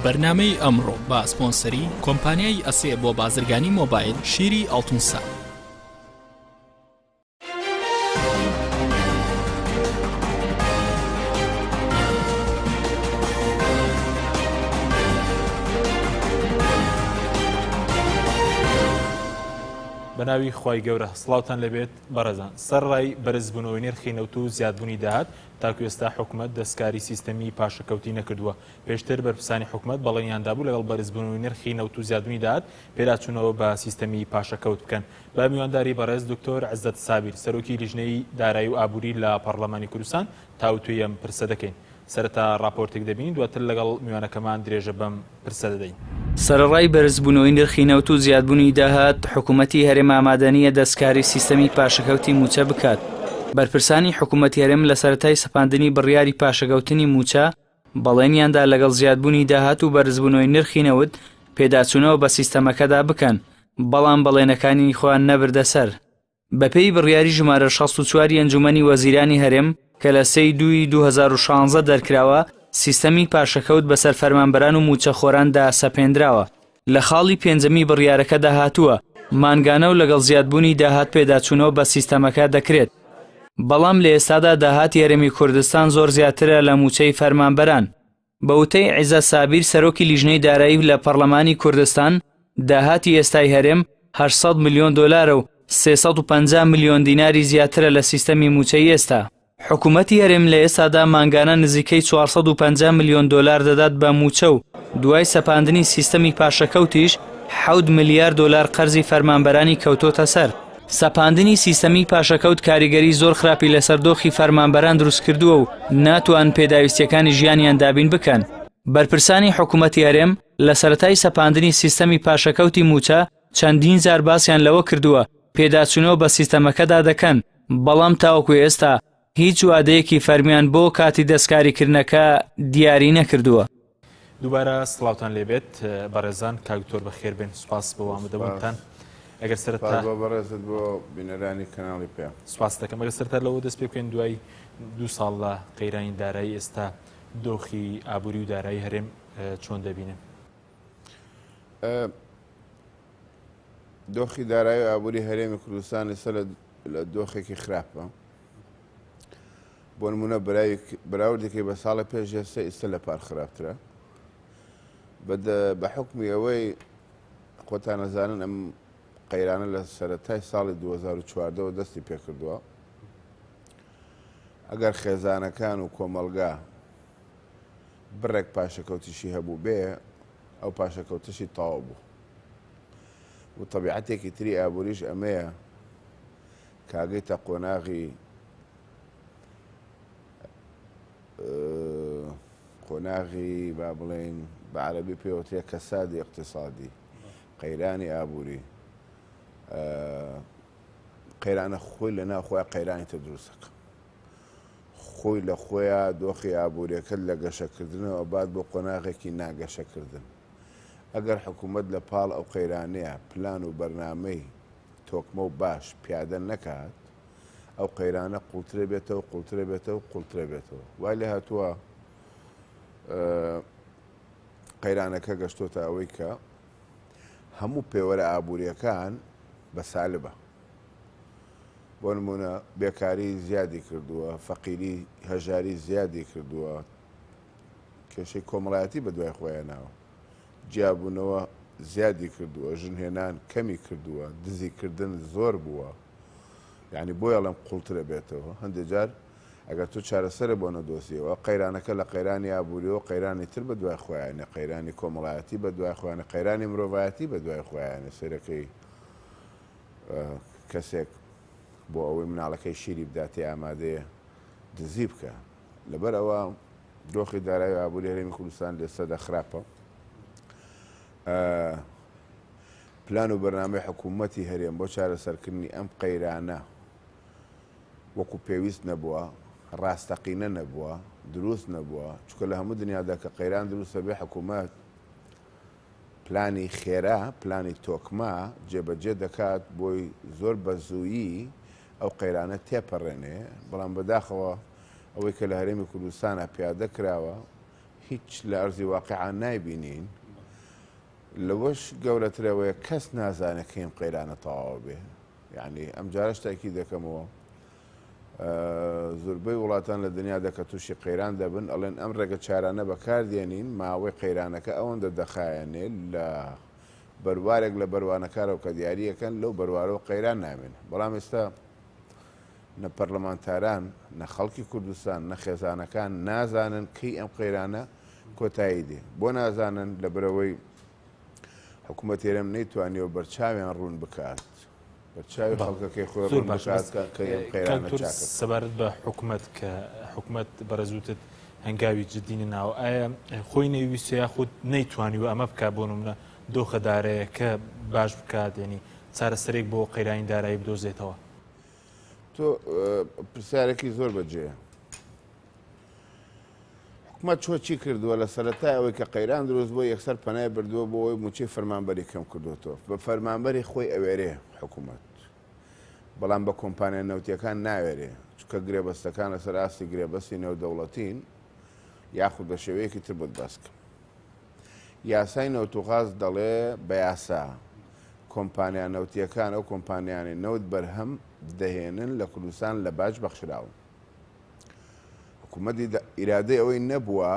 بەرنامەی ئەمڕۆ بە سپۆنسەری کۆمپانیای ئەسێ بۆ بازرگانی مۆبایل شیری ئاڵتونسا. بەناوی خوای گەورە سڵاوتان لێبێت بەڕێزان سەرڕای بەرزبوونەوەی نرخی نەوت و زیادبوونی داهات تاکو ئێستا حکومەت دەستکاری سیستەمی پاشەکەوتی نەکردووە پێشتر بەرپرسانی حکومەت بەڵێنیان دابوو لەگەڵ بەرزبوونەوەی نرخی نەوت و زیادبوونی داهات پێداچوونەوە بە سیستەمی پاشەکەوت بکەن بە میوانداری بەڕێز دکتۆر عزەت سابیر سەرۆکی لیژنەی دارایی و ئابووری لە پەڕلەمانی کوردستان تاوتوێی ئەم پرسە دەکەین. سەرەتا ڕاپۆرتێک دەبینین دواتر لەگەڵ میوانەکەمان درێژە بەم پرسە دەدەین. سەرەڕای بەرزبوونەوەی نرخی نەوت و زیادبوونی داهات، حکومەتی هەرێم ئامادە نییە دەستکاری سیستەمی پاشەکەوتی مووچە بکات. بەرپرسانی حکومەتی هەرێم لە سەرەتای سەپاندنی بڕیاری پاشەکەوتنی مووچە، بەڵێنیاندا لەگەڵ زیادبوونی داهات و بەرزبوونەوەی نرخی نەوت، پێداچوونەوە بە سیستەمەکەدا بکەن، بەڵام بەڵێنەکانی خۆیان نەبردە سەر. بەپێی بڕیاری ژمارە 64 ی ئەنجومەنی وەزیرانی هەرێم کە لە سێ ی دووی 2016 دەرکراوە، سیستەمی پاشەکەوت بەسەر فەرمانبەران و مووچەخۆراندا سەپێندراوە. لە خاڵی پێنجەمی بڕیارەکەدا هاتووە، مانگانە و لەگەڵ زیادبوونی داهات پێداچوونەوە بە سیستەمەکە دەکرێت. بەڵام لە ئێستادا داهاتی هەرێمی کوردستان زۆر زیاترە لە مووچەی فەرمانبەران. بە وتەی عیزەت سابیر سەرۆکی لیژنەی دارایی لە پەڕلەمانی کوردستان، داهاتی ئێستای هەرێم 800 ملیۆن دۆلارە و 350 ملیۆن دیناری زیاترە لە سیستەمی مووچەی ئێستا. حکومەتی هەرێم لە ئێستادا مانگانە نزیکەی 450 ملیۆن دۆلار دەدات بە مووچە و دوای سەپاندنی سیستەمی پاشەکەوتیش حەوت ملیار دۆلار قەرزی فەرمانبەرانی کەوتۆتە سەر. سەپاندنی سیستەمی پاشەکەوت کاریگەری زۆر خراپی لەسەر دۆخی فەرمانبەران دروستکردووە و ناتوانن پێداویستییەکانی ژیانیان دابین بکەن. بەرپرسانی حکومەتی هەرێم لە سەرەتای سەپاندنی سیستەمی پاشەکەوتی مووچە چەندین جار باسیان لەوە کردووە پێداچوونەوە بە سیستەمەکەدا دەکەن، بەڵام تاوەکو ئێستا هیچ وادەیەکی فەرمیان بۆ کاتی دەستکاریکردنەکە دیاری نەکردووە. دووبارە سڵاوتان لێبێت بەڕێزان کاک دکتۆر بەخێر بێن سوپاس بۆ ئامادەبوونتان ئەگەر سەرەتا بۆ بەڕێزت بۆ بینەرانی کەناڵی پێ سوپاس دەکەم ئەگەر سەرەتا لەوە دەست پێ بکەین دوای دوو ساڵ لە قەیرانی دارایی ئێستا دۆخی ئابووری و دارایی هەرێم چۆن دەبینن؟ دۆخی دارایی و ئابووری هەرێمی کوردستان ئێستا لە دۆخێکی خراپە بۆ نمونە بەراوردێکی بە ساڵە پێش ئێستا ئیستا لە پار خراپترە بە حکمی ئەوەی خۆتان نەزانن ئەم قەیرانە لە سەرەتای ساڵی 2014ەوە دەستی پێکردووە ئەگەر خێزانەکان و کۆمەڵگا بڕێک پاشەکەوتیشی هەبوو بێ ئەو پاشەکەوتشی تەواو بوو و تەبیعەتێکی تری ئابووریش ئەمەیە کاگەیتە قۆناغی قۆناغی با بڵێین بە عەرەبی پێوترێ کەسادی اقتصادی قەیرانی ئابووری قەیرانە خۆی لە ناو خۆی قەیرانی تر دروستەکە خۆی لە خۆیان دۆخی ئابووریەکەت لە گەشەکردنەوە بات بۆ قۆناغێکی ناگەشەکردن ئەگەر حکوومەت لە پاڵ ئەو قەیرانەیە پلان و بەرنامەی تۆکمە و باش پیادە نەکات ئەو قەیرانە قوڵترە بێتەوە قوڵترە بێتەوە قوڵترە بێتەوە وای لێ هاتووە قەیرانەکە گەشتۆتە ئەوەی کە هەموو پێوەرە ئابووریەکان بە سالبە بۆ نمونە بێکاری زیادی کردووە فەقیری هەژاری زیادی کردووە کێشەی کۆمەڵایەتی بە دوای خۆیان ناوە جیابوونەوە زیادی کردووە، ژنهێنان کەمی کردووە، دزیکردن زۆر بووە، یانی بۆیە ئەڵێم قوڵتر ئەبێتەوە، هەندێ جار ئەگەر تۆ چارەسەرت بۆ نەدۆزیەوە، قەیرانەکە لە قەیرانی ئابووریەوە قەیرانی تر بە دوای خۆیانێ، قەیرانی کۆمەڵایەتی بە دوای خۆیانێ، قەیرانی مرۆڤایەتی بە دوای خۆیانێ، سەیرەکەی کەسێک بۆ ئەوەی مناڵەکەی شیری بداتێ ئامادەیە دزی بکا، لەبەر ئەوە دۆخی دارایی و ئابووری هەرێمی کوردستان لە ئێستادا خراپە. پلان و بەرنامەی حکوومەتی هەرێم بۆ چارەسەرکردنی ئەم قەیرانە وەکو پێویست نەبووە، ڕاستەقینە نەبووە، دروست نەبووە، چونکە لە هەموو دنیادا کە قەیران دروستە بێ حکوومەت پلانی خێرا، پلانی تۆکمە جێبەجێ دەکات بۆی زۆر بە زوویی ئەو قەیرانە تێپەڕێنێ، بەڵام بەداخەوە ئەوەی کە لە هەرێمی کوردستانا پیادە کراوە. هیچ لە ئەرزی واقیعا نایبینین، لەوەش گەورەتر ئەوەیە کەس نازانێت کەی ئەم قەیرانە تەواو بێ. یعنی ئەم جارەش تاکید دەکەمەوە زۆربەی وڵاتان لە دنیادا کە تووشی قەیران دەبن ئەڵێن ئەم ڕێگە چارانە بەکاردێنین ماوەی قەیرانەکە ئەوەندە دەخایەنێ لە بەروارێک لە بەروانەکارەوە کە دیاریەکەن لەو بەروارەوە قەیران نامێنێ بەڵام ئێستا نە پەرلەمانتاران، نە خەڵکی کوردستان، نە خێزانەکان نازانن کەی ئەم قەیرانە کۆتایی دێ. بۆ نازانن؟ لەبەرئەوەی حکوومەتی هەرێم نەیتوانیوە بەرچاویان ڕوون بکات، بەرچاوی خەڵکەکەی خۆی زۆر ڕوون باشە بکات بەس کە کەی ئەم کاک قەیرانە دکتۆر چاکە. سەبارەت بە حکومەت کە حکومەت بەڕێز وتت هەنگاوی جدی نەناوە ئایا خۆی نەیویستوە یاخود نەیتوانیوە ئەمە بکات بۆ نمونە دۆخە دارایەکە باش بکات یعنی چارەسەرێک بۆ قەیرانی دارایی بدۆزێتەوە؟ تۆ پرسیارێکی زۆر بەجێیە. حکومەت چۆ چی کردووە لە سەرەتای ئەوەی کە قەیران دروست بووە یەکسەر پەنای بردووە بۆ ئەوەی مووچەی فەرمانبەری کەم کردووەتەوە. بە فەرمانبەری خۆی ئەوێرێ حکومەت، بەڵام بە کۆمپانیا نەوتییەکان ناوێرێ، چونکە گرێبەستەکان لەسەر ئاستی گرێبەستی نێودەوڵەتین یاخود بە شێوەیەکی تر بۆت باس کەم. یاسای نەوت و غاز دەڵێ بە یاسا کۆمپانیا نەوتییەکان ئەو کۆمپانیانەی نەوت بەرهەم دەهێنن لە کوردستان لە باج بەخشراون. حکوومەتی ئیرادەی ئەوەی نەبووە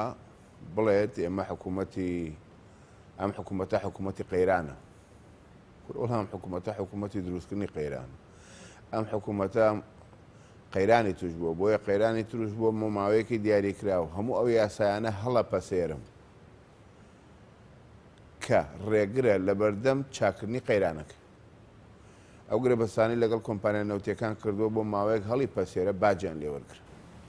بڵێت ئێمە حکوومەتی ئەم حکوومەتە حکوومەتی قەیرانە. کورە ئەم حکوومەتە حکوومەتی دروستکردنی قەیران. ئەم حکوومەتە قەیرانی توش بووە بۆیە قەیرانی تروش بووە بۆ ماوەیەکی دیاریکراو هەموو ئەو یاسایانە هەڵەپەسێرم کە ڕێگرە لەبەردەم چاکردنی قەیرانەکە. ئەو گرێبەستانەی لەگەڵ کۆمپانیا نەوتیەکان کردووە بۆ ماوەیەک هەڵی پەسێرە باجیان لێ وەرگرە.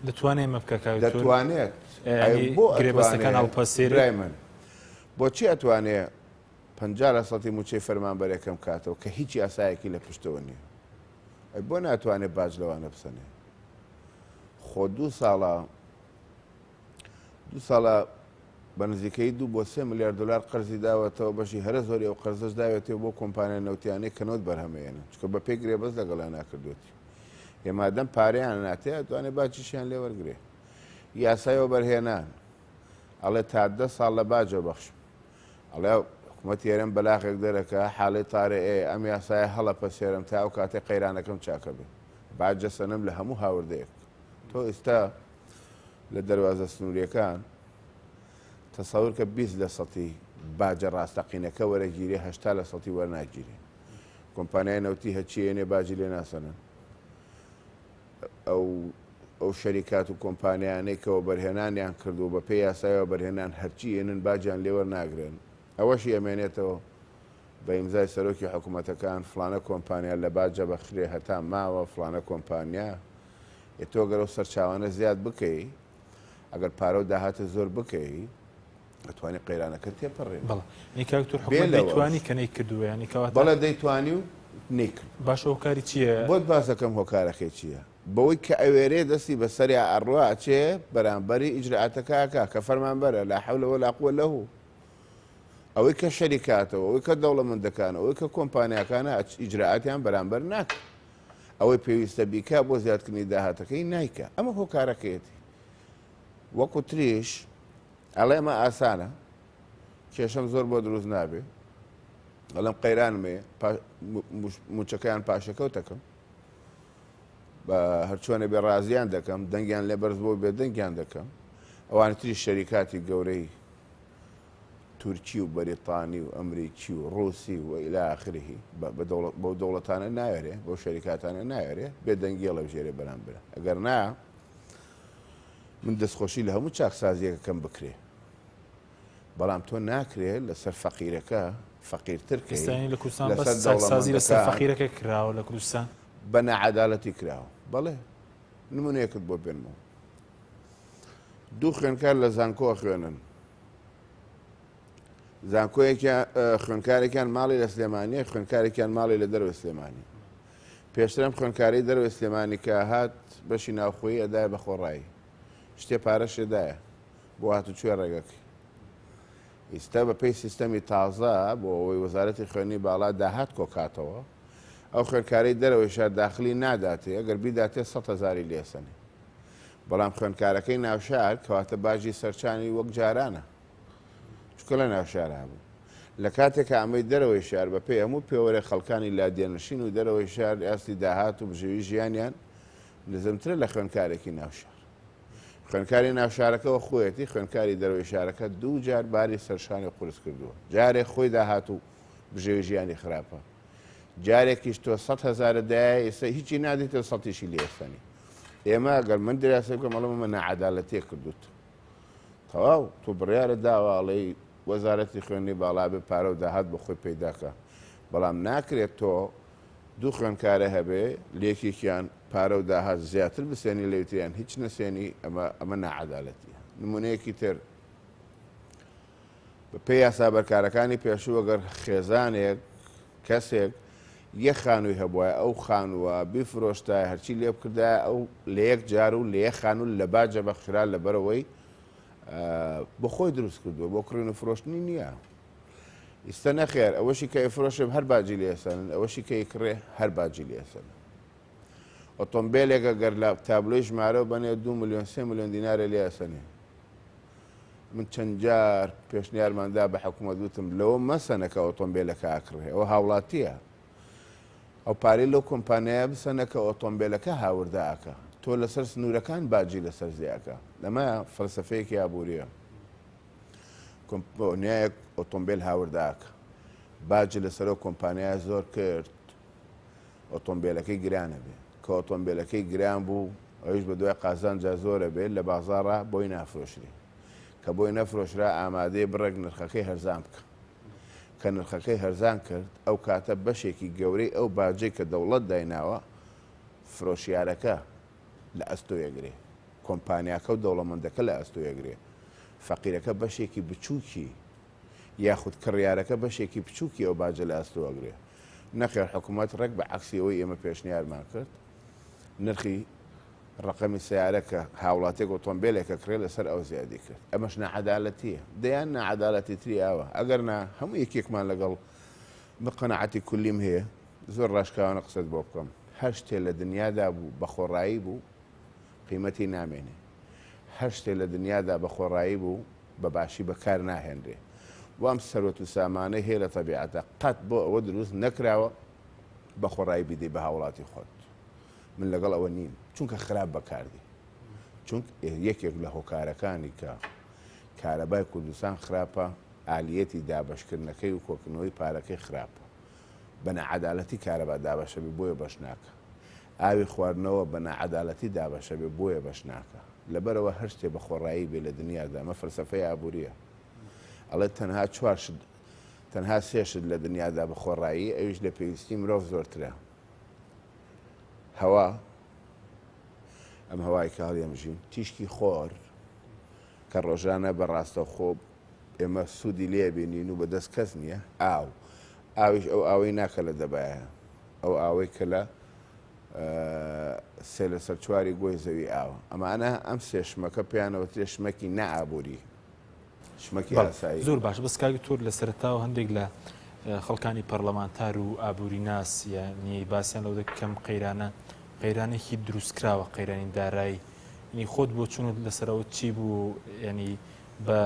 دەتوانێ ئەمە بکا کاک دکتۆر؟ دەتوانێت. ئەی یانی بۆ گرێبەستەکان ئەتوانێ هەڵپەسێرێ؟ برای من بۆچی ئەتوانێ 50 لە سەتی مووچەی فەرمانبەرێک کەم کاتەوە کە هیچ یاسایەکی لە پشتەوە نییە؟ ئەی بۆ ناتوانێ باج لەوانە بسەنێ؟ خۆ دوو ساڵە دوو ساڵە بە نزیکەیی دوو بۆ سێ ملیار دۆلار قەرزی داوەتەوە، بەشی هەرە زۆری ئەو قەرزەش داوێتەوە بۆ کۆمپانیا نەوتیانەی کە نەوت بەرهەمەیەنن، چونکە بە پێی گرێبەست لەگەڵیانا کردووەتی. ئێ مادەم پارەیان ناتێ ئەتوانێ باجیشیان لێ وەرگرێ. یاسای وەبەرهێنان ئەڵێ تا دە ساڵ لە باجە بەخشم. ئەڵێ حکوومەتی هەرێم بەلاغێک دەرەکا حاڵی تارێ ئێ ئەم یاسایە هەڵەپەسێرم تا ئەو کاتەی قەیرانەکەم چاکە بێ. باج دەسەنم لە هەموو هاوردەیەک. تۆ ئیستا لە دەروازە سنووریەکان تەسەور کە 20 لە سەتی باجە ڕاستەقینەکە وەرەگیرێ 80 لە سەتی وەرناگیرێ. کۆمپانیای نەوتی هەرچی ئێنێ باجی لێ ناسەنن. ئەو ئەو شەریکات و کۆمپانیانەی کە وەبەرهێنانیان کردووە بە پێی یاسای وەبەرهێنان هەرچی ئێنن باجیان لێ وەرناگرن. ئەوەشی ئەمێنێتەوە بە ئیمزای سەرۆکی حکوومەتەکان فڵانە کۆمپانیا لە باجە بەخشرێ هەتا ماوە فڵانە کۆمپانیا ئێ تۆ گەر ئەو سەرچاوانە زیاد بکەی ئەگەر پارە و داهاتت زۆر بکەی ئەتوانی قەیرانەکە تێپەڕێنی. بەڵێ یعنی کاک دکتۆر بێ حکومەت لەوەش دەیتوانی کە نەیکردووە یعنی کەواتە بەڵێ دەیتوانی و نەیکرد. باشە هۆکاری چییە؟ بۆت باس دەکەم هۆکارەکەی چییە. بەوەی کە ئەوێرێ دەستی بەسەریا ئەڕوا ئەچێ بەرامبەری ئیجرائاتەکە ئەکا کە فەرمانبەرە لا حول ولا قوە له ئەوەی کە شەریکاتەوە ئەوەی کە دەوڵەمەندەکانە ئەوەی کە کۆمپانیاکانە ئیجرائاتیان بەرامبەر ناکا. ئەوەی پێویستە بیکا بۆ زیادکردنی داهاتەکەی نایکا ئەمە هۆکارەکەیەتی وەکو تریش ئەڵێ ئەمە ئاسانە کێشەم زۆر بۆ دروست نابێ ئەڵێم قەیرانم هەیە موچەکەیان پاشەکەوتەکەم بە هەرچۆنە بێ ڕازیان دەکەم دەنگیان لێ بەرز بۆ بێ دەنگیان دەکەم ئەوانی تری شەریکاتی گەورەی تورکی و بەریتانی و ئەمریکی و ڕووسی و الی آخره بەو دەوڵەتانە ناوێرێ، بەو شەریکاتانە ناوێرێ بێدەنگی هەڵەبژێرێ بەرامبەر. ئەگەر نا من دەستخۆشی لە هەموو چاکسازییەکەکەم بکرێ. بەڵام تۆ ناکرێ لەسەر فەقیرەکە فەقیرتر کەی، ئێستا یانی لە کوردستان بەس لەسەر چاکسازی لەسەر دەوڵەمەندەکان فەقیرەکە کراوە لە کوردستان؟ بە ناعەدالەتی کراوە. بەڵێ نمونەیەکت بۆ بێنمەوە. دوو خوێندکار لە زانکۆ ئەخوێنن. زانکۆیەکیان خوێندکارێکیان ماڵی لە سلێمانیە خوێندکارێکیان ماڵی لە دەرەوەی سلێمانی پێشتر ئەم خوێندکاری دەرەوەی سلێمانی کە هات بەشی ناوخۆیی ئەدایە بە خۆڕایی شتێ پارەشێ دایە بۆ هاتوچۆی ڕێگەکەی ئیستا بە پێی سیستەمی تازە بۆ ئەوەی وەزارەتی خوێندنی باڵا داهات کۆکاتەوە ئەو خوێندکاری دەرەوەی شار داخلی ناداتێ ئەگەر بیداتێ 100 هەزاری لێسەنێ. بەڵام خوێندکارەکەی ناوشار کەواتە باجی سەرچانی وەک جارانە چونکە لە ناوشارا بوو. لە کاتێکا ئەمەی دەرەوەی شار بە پێی هەموو پێوەرێک خەڵکانی لادێنشین و دەرەوەی شار ئاستی داهات و بژێوی ژیانیان نزمترە لە خوێندکارێکی ناوشار. خوێندکاری ناوشارەکەوە خۆیەتی خوێندکاری دەرەوەی شارەکە دووجار باری سەرشانی قورس کردووە. جارێک خۆی داهات و بژێوی ژیانی خراپە. جارێکیش تۆ سەت هەزارت دایە ئێستا هیچی نادەیت و سەتیشی لێ ئەسەنی. ئێمە ئەگەر من دراسە بکەم ئەڵێم ئەمە ناعەدالەتیە کردوت. تەواو تۆ بڕیارت داوە ئەڵێی وەزارەتی خوێندنی باڵا بێ پارە و داهات بۆ خۆی پەیدا کا. بەڵام ناکرێت تۆ دوو خوێندکارە هەبێ لێکێکیان پارە و داهات زیاتر بسێنی لەوتریان هیچ نەسێنی ئەمە ئەمە ناعەدالەتیە. نمونەیەکی تر بەپێی یاسا بەرکارەکانی پێشوو ئەگەر خێزانێک، کەسێک، یەک خانووی هەبوایە ئەو خانووە بیفرۆشتایە هەرچی لێ بکردایە ئەو لە یەک جار و لە یەک خانوو لە باجە بەخشرا لەبەرئەوەی بۆ خۆی دروست کردووە بۆ کڕین و فرۆشتنی نییە. ئیستە نەخێر ئەوەشی کە ئەیفرۆشێ هەر باجی لێ ئەسەنن ئەوەشی کە ئەیکڕێ هەر باجی لێ ئەسەنن. ئۆتۆمبێلێک ئەگەر لە تابلۆی ژمارەوە بەنێ دوو ملیۆن سێ ملیۆن دینارێ لێ ئەسەنێ. من چەند جار پێشنیارمان دا بە حکومەت وتم لەوە مەسەنە کە ئۆتۆمبێلەکە ئەکڕێ ئەوە هاوڵاتیە ئەو پارەی لەو کۆمپانیایە بسەنە کە ئۆتۆمبێلەکە هاوردە ئەکا تۆ لەسەر سنوورەکان باجی لەسەر زێ ئەکا ئەمە فەلسەفەیەکی ئابووریە کۆمپانیایەک ئۆتۆمبێل هاوردە ئەکا باجی لەسەر ئەو کۆمپانیایە زۆر کرد ئۆتۆمبێلەکەی گرانە بێ کە ئۆتۆمبێلەکەی گران بوو ئەویش بە دوای قازانجا زۆرە بێ لە بازاڕا بۆی نافرۆشرێ کە بۆی نەفرۆشرا ئامادەیە بڕێک نرخەکەی هەرزان بکا کە نرخەکەی هەرزان کرد ئەو کاتە بەشێکی گەورەی ئەو باجەی کە دەوڵەت دایناوە فرۆشیارەکە لە ئەستۆیەگرێ کۆمپانیاکە و دەوڵەمەندەکە لە ئەستۆیەگرێ فەقیرەکە بەشێکی بچووکی یاخود کڕیارەکە بەشێکی بچووکی ئەو باجە لە ئەستۆ ئەگرێ. نەخێر حکومەت ڕێک بە عەکسی ئەوەی ئێمە پێشنیارمان کرد، نرخی ڕەقەمی سەیارە کە هاوڵاتیەک ئۆتۆمبێلێک ئەکڕێ لەسەر ئەوە زیادی کرد. ئەمەش ناعەدالەتیە. دەیان ناعەدالەتی تری ئاوا. ئەگەر نا هەموو یەکێکمان لەگەڵ من قەناعەتی کولیم هەیە زۆر ڕاشکاوانە قسەت بۆ بکەم هەر شتێ لە دنیادا بوو بە خۆڕایی بوو قیمەتی نامێنێ. هەر شتێ لە دنیادا بە خۆڕایی بوو بە باشی بە کار ناهێنرێ و ئەم سەروەت و سامانەی هەیە لە تەبیعەتا قەت بۆ ئەوە دروست نەکراوە بە خۆڕایی بیدەی بە هاوڵاتی خۆت من لەگەڵ ئەوە نیم چونکە خراپ بەکاردی چونک یەکێک لە هۆکارەکانی کە کارەبای کوردستان خراپە ئالیەتی دابەشکردنەکەی و کۆکردنەوەی پارەکەی خراپە بە ناعەدالەتی کارەبا دابەشەبێ بۆیە بەش ناکە ئاوی خواردنەوە بە ناعەدالەتی دابەشەبێ بۆیە بەش ناکا. لەبەرئەوە هەر شتێ بە خۆڕایی بێ لە دنیادا، ئەمە فەلسەفەی ئابوورییە، ئەڵێ تەنها چوار شت، تەنها سێ شت لە دنیادا بە خۆڕایی، ئەویش لە پێویستی مرۆڤ زۆرترە، هەوا، ئەم هەوای کە هەڵیەمژین، تیشکی خۆر کە ڕۆژانە بە ڕاستەوخۆ ئێمە سوودی لێ بینین و بەدەست کەس نییە، ئاو، ئاویش ئەو ئاوەی نا کە لە دەبایە، ئەو ئاوەی کە لە سێ لەسەر چواری گۆی زەوی ئاوە. ئەمانە ئەم سێ شمەکە پێیان ئەوترێ شمەکی نائابووری، شمەکی ئاسایی. زۆر باش، بەس کاک دکتۆر لە سەرەتاوە هەندێک لە خەڵکانی پەرلەمانتار و ئابووریناس یانی باسیان لەوە دەکرد کەم قەیرانە قەیرانێکی دروستکراوە قەیرانی دارایی یعنی خۆت بۆچوونت لەسەر ئەوە چی بوو یعنی بە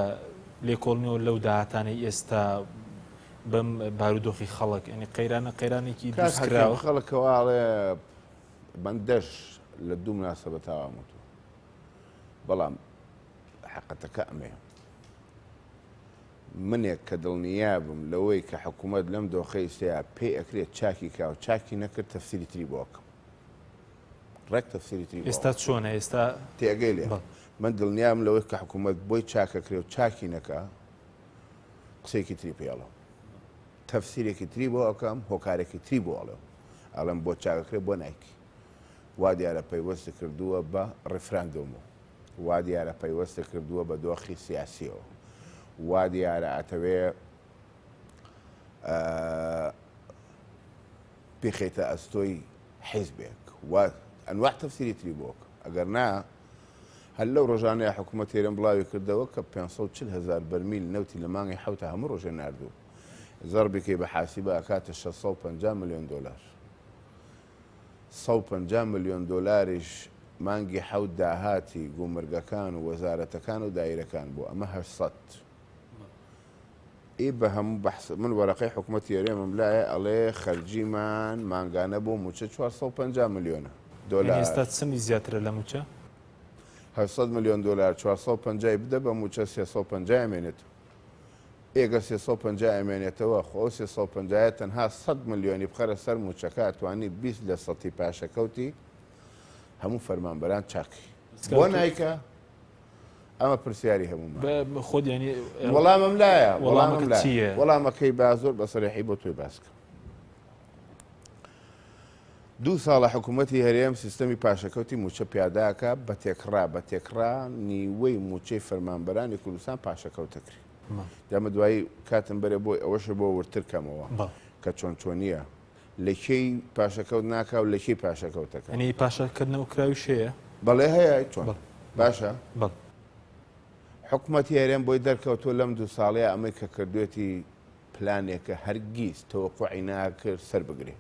لێکۆڵنەوە لەو داهاتانەی ئێستا بەم بارودۆخی خەڵک یعنی قەیرانە قەیرانێکی کاک حەکیم دروستکراوە. خەڵک کەوا ئەڵێ بەندەش لە دوو مناسەبەتا وام وتووە بەڵام حەقەتەکە ئەمەیە منێک کە دڵنیابم لەوەی کە حکوومەت لەم دۆخەی ئیستەیا پێی ئەکرێت چاکی کا و چاکی نەکرد تەفسیری تری بۆ ئەکەم ڕێک تەفسیری تری بۆ ئێستا چۆنە ئێستا تێگەی لێ بەڵێ. من دڵنیام لەوەی کە حکوومەت بۆی چاکەکرێ و چاکی نەکا قسەیەکی تری پێ ئەڵێم تەفسیرێکی تری بۆ ئەکەم هۆکارێکی تری بۆ ئەڵێم ئەڵێم بۆ چاکەکرێ بۆ نایکی وا دیارە پەیوەستی کردووە بە ڕیفراندۆم و وا دیارە پەیوەستی کردووە بە دۆخی سیاسیەوە وا دیارە ئەتەوێ بیخەیتە ئەستۆی حیزبێک و ئەنواع تەفسیری تری بۆ ئەکەم ئەگەر نا هەر لەو ڕۆژانەیا حکوومەتی هەرێم بڵاوی کردەوە کە 540 هەزار بەرمیل نەوتی لە مانگی حەوتا هەموو ڕۆژێ ناردووە. زەڕبی کەی بە حاسیبە ئەکاتە 650 ملیۆن دۆلار. 150 ملیۆن دۆلاریش مانگی حەوت داهاتی گومرگەکان و وەزارەتەکان و دایرەکان بوو ئەمە 800 ئی بە هەموو بەحس من وەرەقەی حکومەتی هەرێمم لایە ئەڵێ خەرجیمان مانگانە بۆ مووچە 450 ملیۆنە یعنی دۆلار. ئێستا چەندی زیاترە لە مووچە؟ 800 ملیۆن دۆلار 450 ی بدە بە مووچە 350 ئەمێنێتەوە. ئێ گەر 350 ئەمێنێتەوە خۆ ئەو 350 یە تەنها 100 ملیۆنی بخەرە سەر مووچەکە ئەتوانی 20 لە سەتی پاشەکەوتی هەموو فەرمانبەران چاکەی. بۆ نایکا؟ ئەمە پرسیاری هەموومان. خۆت یانی وەڵامم لایە وەڵامەکە چییە؟ وەڵامەکەی با زۆر بە سەرێحی بۆ تۆی باس کەم. دوو ساڵە حکوومەتی هەرێم سیستەمی پاشەکەوتی مووچە پیاداکە بە تێکڕا بە تێکڕا نیوەی مووچەی فەرمانبەرانی کوردستان پاشەکەوت دەکرێت. دەمە دوایی کاتم بەرێ بۆی ئەوەشە بۆ وردتر کەمەوە کە چۆن چۆنیە. لە کێی پاشەکەوت ناکا و لە کێی پاشەکەوت دەکا؟ یەعنی پاشەکردنەوە کراویش هەیە؟ بەڵێ هەیە چۆن؟ باشە بەڵێ. حکومەتی هەرێم بۆی دەرکەوتووە لەم دوو ساڵەیە ئەمەی کە کردوێتی پلانێکە هەرگیز تەوەقوعی ناکرد سەر بگرێ.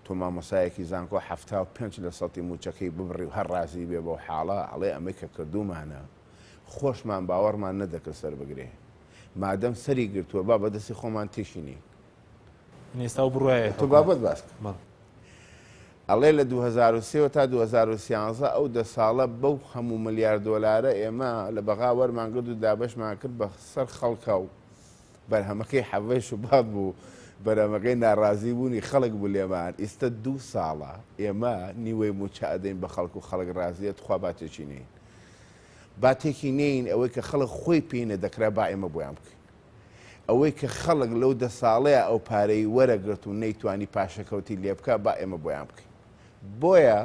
تۆ مامۆسایەکی زانکۆ 75 لە سەتی مووچەکەی ببڕی و هەر ڕازی بێ بەو حاڵە ئەڵێ ئەمەی کە کردوومانە خۆشمان باوەڕمان نەدەکرد سەر بگرێ. مادەم سەری گرتووە با بە دەستی خۆمان تێکی نین. یعنی ئێستا ئەو بڕوایە تۆ با بۆت باس کەم. ئەڵێ لە 2003 تا 2013 ئەو دە ساڵە بەو هەموو ملیار دۆلارە ئێمە لە بەغا وەرمان گرت و دابەشمان کرد بە سەر خەڵکا و بەرهەمەکەی حەڤەی شوبات بوو بەرهەمەکەی ناڕازی بوونی خەڵک بوو لێمان ئیستە دوو ساڵە ئێمە نیوەی مووچە ئەدەین بە خەڵک و خەڵک ڕازیە تخوا با تێکی نین. با تێکی نەیین ئەوەی کە خەڵک خۆی پێی نەدەکرا با ئێمە بۆیان بکەین. ئەوەی کە خەڵک لەو دە ساڵەیا ئەو پارەی وەرەگرت و نەیتوانی پاشەکەوتی لێ بکا با ئێمە بۆیان بکەین. بۆیە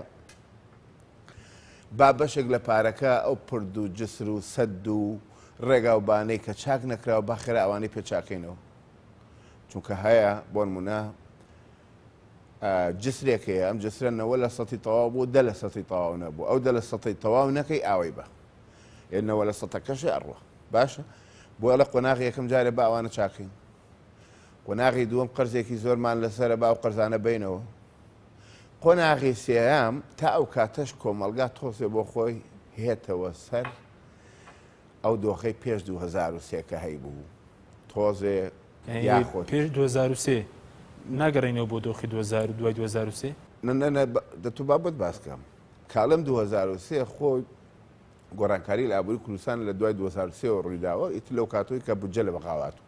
با بەشێک لە پارەکە ئەو پرد و جسر و سەد و ڕێگاوبانەی کە چاک نەکراوە با خێرا ئەوانەی پێ چاکەینەوە. چونکە هەیە بۆ نمونە جسرێک هەیە ئەم جسرە نەوە لە سەتی تەواو بوو دە لە سەتی تەواو نەبوو ئەو دە لە سەتی تەواو نەکەی ئاوەی بە نەوە لە سەتەکەشی ئەڕوە باشە بۆ ئەڵێ قۆناغی یەکەم جارێ با ئەوانە چاکەین قۆناغی دووەم قەرزێکی زۆرمان لەسەرە با ئەو قەرزانە بینەوە قۆناغی سێیەم تا ئەو کاتەش کۆمەڵگا تۆزێ بۆ خۆی هێتەوە سەر ئەو دۆخەی پێش 2023 کە هەیبوو تۆزێ یاخود. پێش 2003 ناگەڕێینەوە بۆ دۆخی 2000 دوای 2003؟ نە نە نە دە تۆ با بۆت باس کەم کاڵێم 2003 خۆ گۆڕانکاری لە ئابووری کوردستان لە دوای 2003 ەوە ڕوویداوە ئیتر لەو کاتەوەی کە بودجە لە بەغاوە هاتوو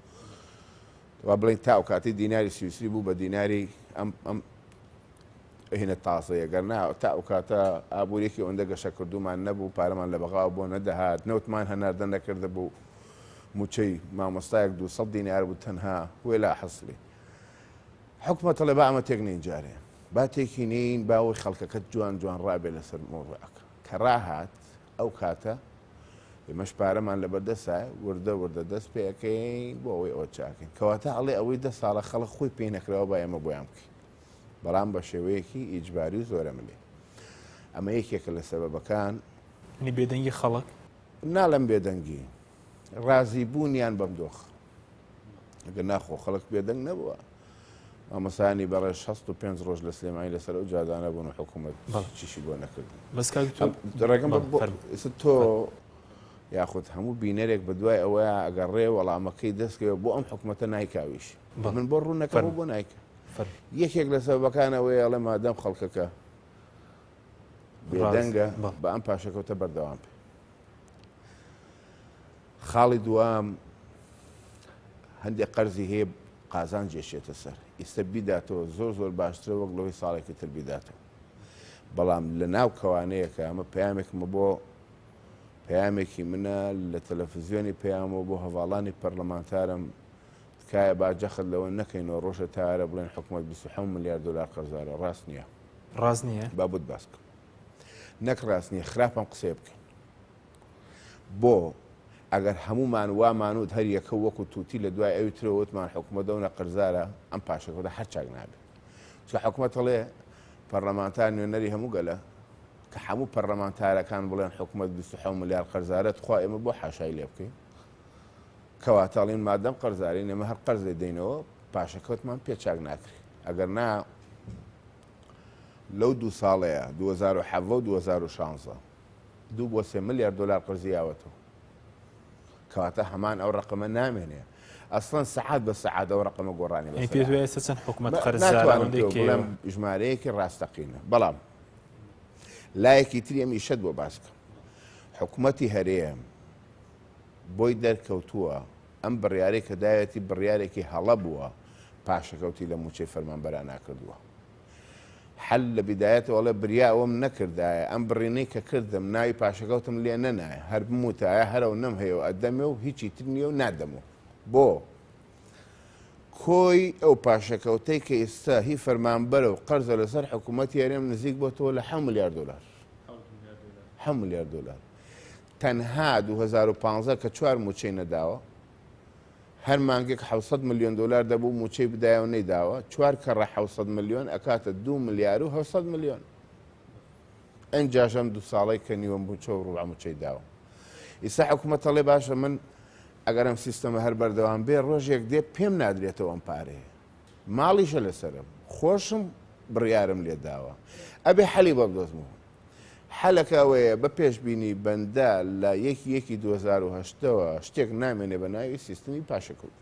وا بڵێین تا ئەو کاتەی دیناری سویسری بوو بە دیناری ئەم ئەم هینە تازەیە گەر نا تا ئەو کاتە ئابووریەکی ئەوەندە گەشەکردوومان نەبوو پارەمان لە بەغاوە بۆ نەدەهات نەوتمان هەناردە نەکردبوو مووچەی مامۆستایەک 200 دینار بوو تەنها وێلا حەسڵی حکومەت ئەڵێ با ئەمە تێک نین جارێ با تێکی نین با ئەوەی خەڵکەکە جوان جوان ڕابێ لەسەر مۆزعەکە کە ڕاهات ئەو کاتە ئێمەش پارەمان لەبەردەسایە وردە وردە دەست پێ ئەکەین بۆ ئەوەی ئەوە چاکەین کەواتە ئەڵێ ئەوەی دە ساڵە خەڵک خۆی پێی نەکراوە با ئێمە بۆیان بکەین بەڵام بە شێوەیەکی ئیجباری و زۆرەملێ ئەمە یەکێکە لە سەبەبەکان. یانی بێدەنگی خەڵک؟ ناڵێم بێدەنگی، ڕازی بوونیان بەم دۆخە. ئەگەر نا خۆ خەڵک بێدەنگ نەبووە. مامۆستایانی بەڕێز 65 ڕۆژ لە سلێمانی لەسەر ئەو جادانە بوون و حکوومەت چیشی بۆ نەکردن. بەس کاک تۆ ڕێگەم بە بۆ ئێستا تۆ یاخود هەموو بینەرێک بە دوای ئەوەیە ئەگەڕێ وەڵامەکەی دەستکەوێت بۆ ئەم حکوومەتە نایکاویش. من بۆ ڕوون نەکەمەوە بۆ نایکا. یەکێک لە سەبەبەکان ئەوەیە ئەڵێ مادەم خەڵکەکە بێدەنگە بە ئەم پاشەکەوتە بەردەوام بێ. خاڵی دووەم هەندێک قەرزی هەیە قازانجێشێتە سەر ئیستا بیداتەوە زۆر زۆر باشترە وەک لەوەی ساڵێکی تر بیداتەوە بەڵام لە ناو کەوانەیەکە ئەمە پەیامێکمە بۆ پەیامێکی منە لە تەلەفزیۆنی پەیامەوە بۆ هەواڵانی پەرلەمانتارم تکایە با جەخت لەوە نەکەینەوە ڕۆژە تارە بڵێن حکومەت 27 ملیار دلار قەرزارە ڕاست نییە ڕاست نییە با بۆت باس بکەم نەک ڕاست نییە خراپم قسەیە بکەین بۆ ئەگەر هەمومان وامانوت هەر یەکە وەکو توتی لە دوای ئەوی ترەوە وتمان حکومەت ئەونە قەرزارە ئەم پاشەکەوتە هەر چاک نابێت چونکە حکومەت ئەڵێ پەرلەمانتار نوێنەری هەموو گەلە کە هەموو پەرلەمانتارەکان بڵێن حکومەت 27 ملیار قەرزارە تخوا ئێمە بۆ حاشای لێ بکەین کەواتە ئەڵێن مادەم قەرزارین ئێمە هەر قەرز دەینەوە پاشەکەوتمان پێ چاک ناکرێت ئەگەر نا. لەو دوو ساڵەیە، 2017 و 2016، دوو بۆ سێ ملیار دۆلار قەرزی یاوەتەوە. کەواتە هەمان ئەو ڕەقەمە نامێنێ. ئەسڵەن سەعات بە سەعات ئەو ڕەقەمە گۆڕانی یانی بەسەرا پێت هات. وایە ئێستا چەند حکومەت قەرزارە ناتوانم ئەوەندەی پێوە کەیەوە؟ بڵێم ژمارەیەکی ڕاستەقینە، بەڵام لایەکی تری ئەم ئیشەت بۆ باس کەم. حکومەتی هەرێم بۆی دەرکەوتووە ئەم بڕیارەی کە داوێتی بڕیارێکی هەڵە بووە، پاشەکەوتی لە مووچەی فەرمانبەرانا کردووە. حەل لە بیدایەتەوە ئەڵێ بریا ئەوەم نەکردایە، ئەم بڕینەی کە کردم ناوی پاشەکەوتم لێ نەنایە، هەر بموتایە هەر ئەونەم هەیە و ئەدەمێ و هیچی تر نییە و نادەمەوە. بۆ؟ کۆی ئەو پاشەکەوتەی کە ئیستا هی فەرمانبەرە و قەرزە لەسەر حکوومەتی هەرێم نزیک بۆتەوە لە حەوت ملیار دۆلار. حەوت ملیار دۆلار. تەنها 2015 کە چوار مووچەی نەداوە، هەر مانگێک 700 ملیۆن دۆلار دەبوو مووچەی بدایە و نەیداوە، چوار کەڕە 700 ملیۆن ئەکاتە دوو ملیار و 700 ملیۆن. ئەنجاش ئەم دوو ساڵەی کە نیوە مووچە و ڕوبع مووچەی داوە. ئیستا حکوومەت ئەڵێ باشە من ئەگەر ئەم سیستەمە هەر بەردەوام بێ ڕۆژێک دێ پێم نادرێتەوە ئەم پارەیە. ماڵیشە لەسەرم، خۆشم بڕیارم لێ داوە. ئەبێ حەلی بۆ بدۆزمەوە. حەلەکە ئەوەیە بە پێشبینی بەندە لە یەکی یەکی 2008ەوە شتێک نامێنێ بە ناوی سیستمی پاشەکەوت.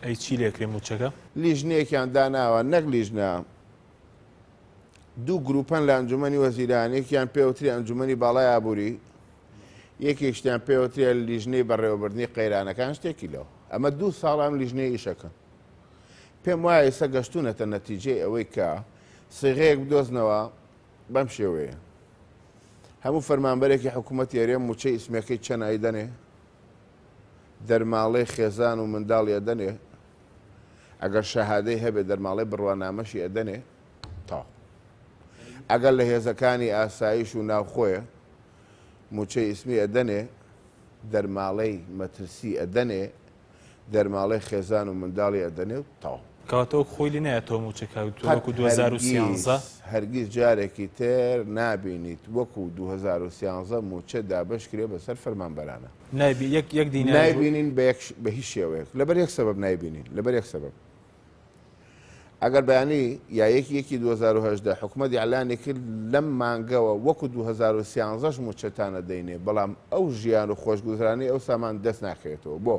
ئەی چی لێکرێ مووچەکە؟ لیژنەیەکیان داناوە، نەک لیژنە، دوو گروپەن لە ئەنجومەنی وەزیران، یەکیان پێوترێ ئەنجومەنی باڵای ئابووری، یەکێکشتیان پێوترێ لیژنەی بەڕێوەبردنی قەیرانەکان شتێکی لەوە. ئەمە دوو ساڵە ئەم لیژنەیە ئیشەکەن. پێم وایە ئێستا گەشتوونەتە نەتیجەی ئەوەی کە سیغەیەک بدۆزنەوە بەم شێوەیە. هەموو فەرمانبەرێکی حکوومەتی هەرێم مووچەی ئیسمەکەی چەند ئەیدەنێ؟ دەرماڵەی خێزان و منداڵی ئەدەنێ؟ ئەگەر شەهادەی هەبێ دەرماڵەی بڕوانامەشی ئەدەنێ؟ تەواو. ئەگەر لە هێزەکانی ئاسایش و ناوخۆیە مووچەی ئیسمی ئەدەنێ، دەرماڵەی مەترسی ئەدەنێ، دەرماڵەی خێزان و منداڵی ئەدەنێ و تەواو. کەواتە وەک خۆی لێ نایەتەوە مووچەکە قەت وەکو 2013؟ هەرگیز هەرگیز جارێکی تر نابینیت وەکو 2013 مووچە دابەش کرێ بەسەر فەرمانبەرانە. نایبی یەک یەک دیناریش بۆ. نایبینین بە یەک بە هیچ شێوەیەک لەبەر یەک سەبەب نایبینین لەبەر یەک سەبەب ئەگەر بەیانی یا یەکی یەکی 2018 حکومەت ئیعلانی کرد لەم مانگەوە وەکو 2013 مووچەتان ئەدەینێ بەڵام ئەو ژیان و خۆشگوزرانی ئەو سامان دەست ناکەوێتەوە بۆ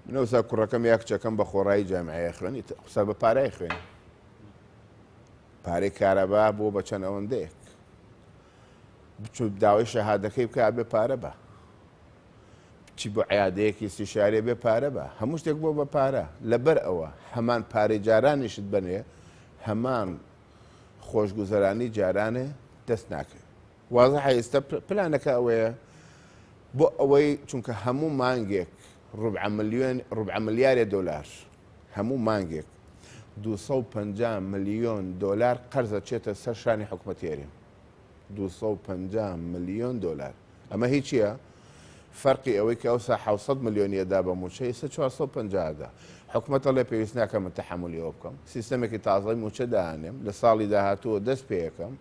من ئەوسا کوڕەکەم یا کچەکەم بە خۆڕایی جامیعەیە خوێنی قسە بە پارای خوێنی پارەی کارەبا بۆ بە چەند ئەوەندەیەک بچوو داوای شەهادەکەی بکە ئەبێ پارە بە بچی بۆ عیادەیەکی ئیستیشاریە بێ پارە بە هەموو شتێک بۆ بە پارە لەبەر ئەوە هەمان پارەی جارانیشت بەنێ هەمان خۆشگوزەرانی جارانێ دەست ناکەوێت وازحە ئێستا پلانەکە ئەوەیە بۆ ئەوەی چونکە هەموو مانگێک ڕبع ملیۆن ڕبع ملیارێ دۆلار هەموو مانگێک 250 ملیۆن دۆلار قەرزە چێتە سەر شانی حکومەتی هەرێم 250 ملیۆن دۆلار ئەمە هی چیە؟ فەرقی ئەوەی کە ئەوسا 700 ملیۆنی ئەدا بە مووچە ئێستا 450 ئەدا. حکومەت ئەڵێ پێویست ناکا من تەحەمولی ئەوە بکەم. سیستەمێکی تازەی مووچە دائەنێم لە ساڵی داهاتووە دەست پێ ئەکەم.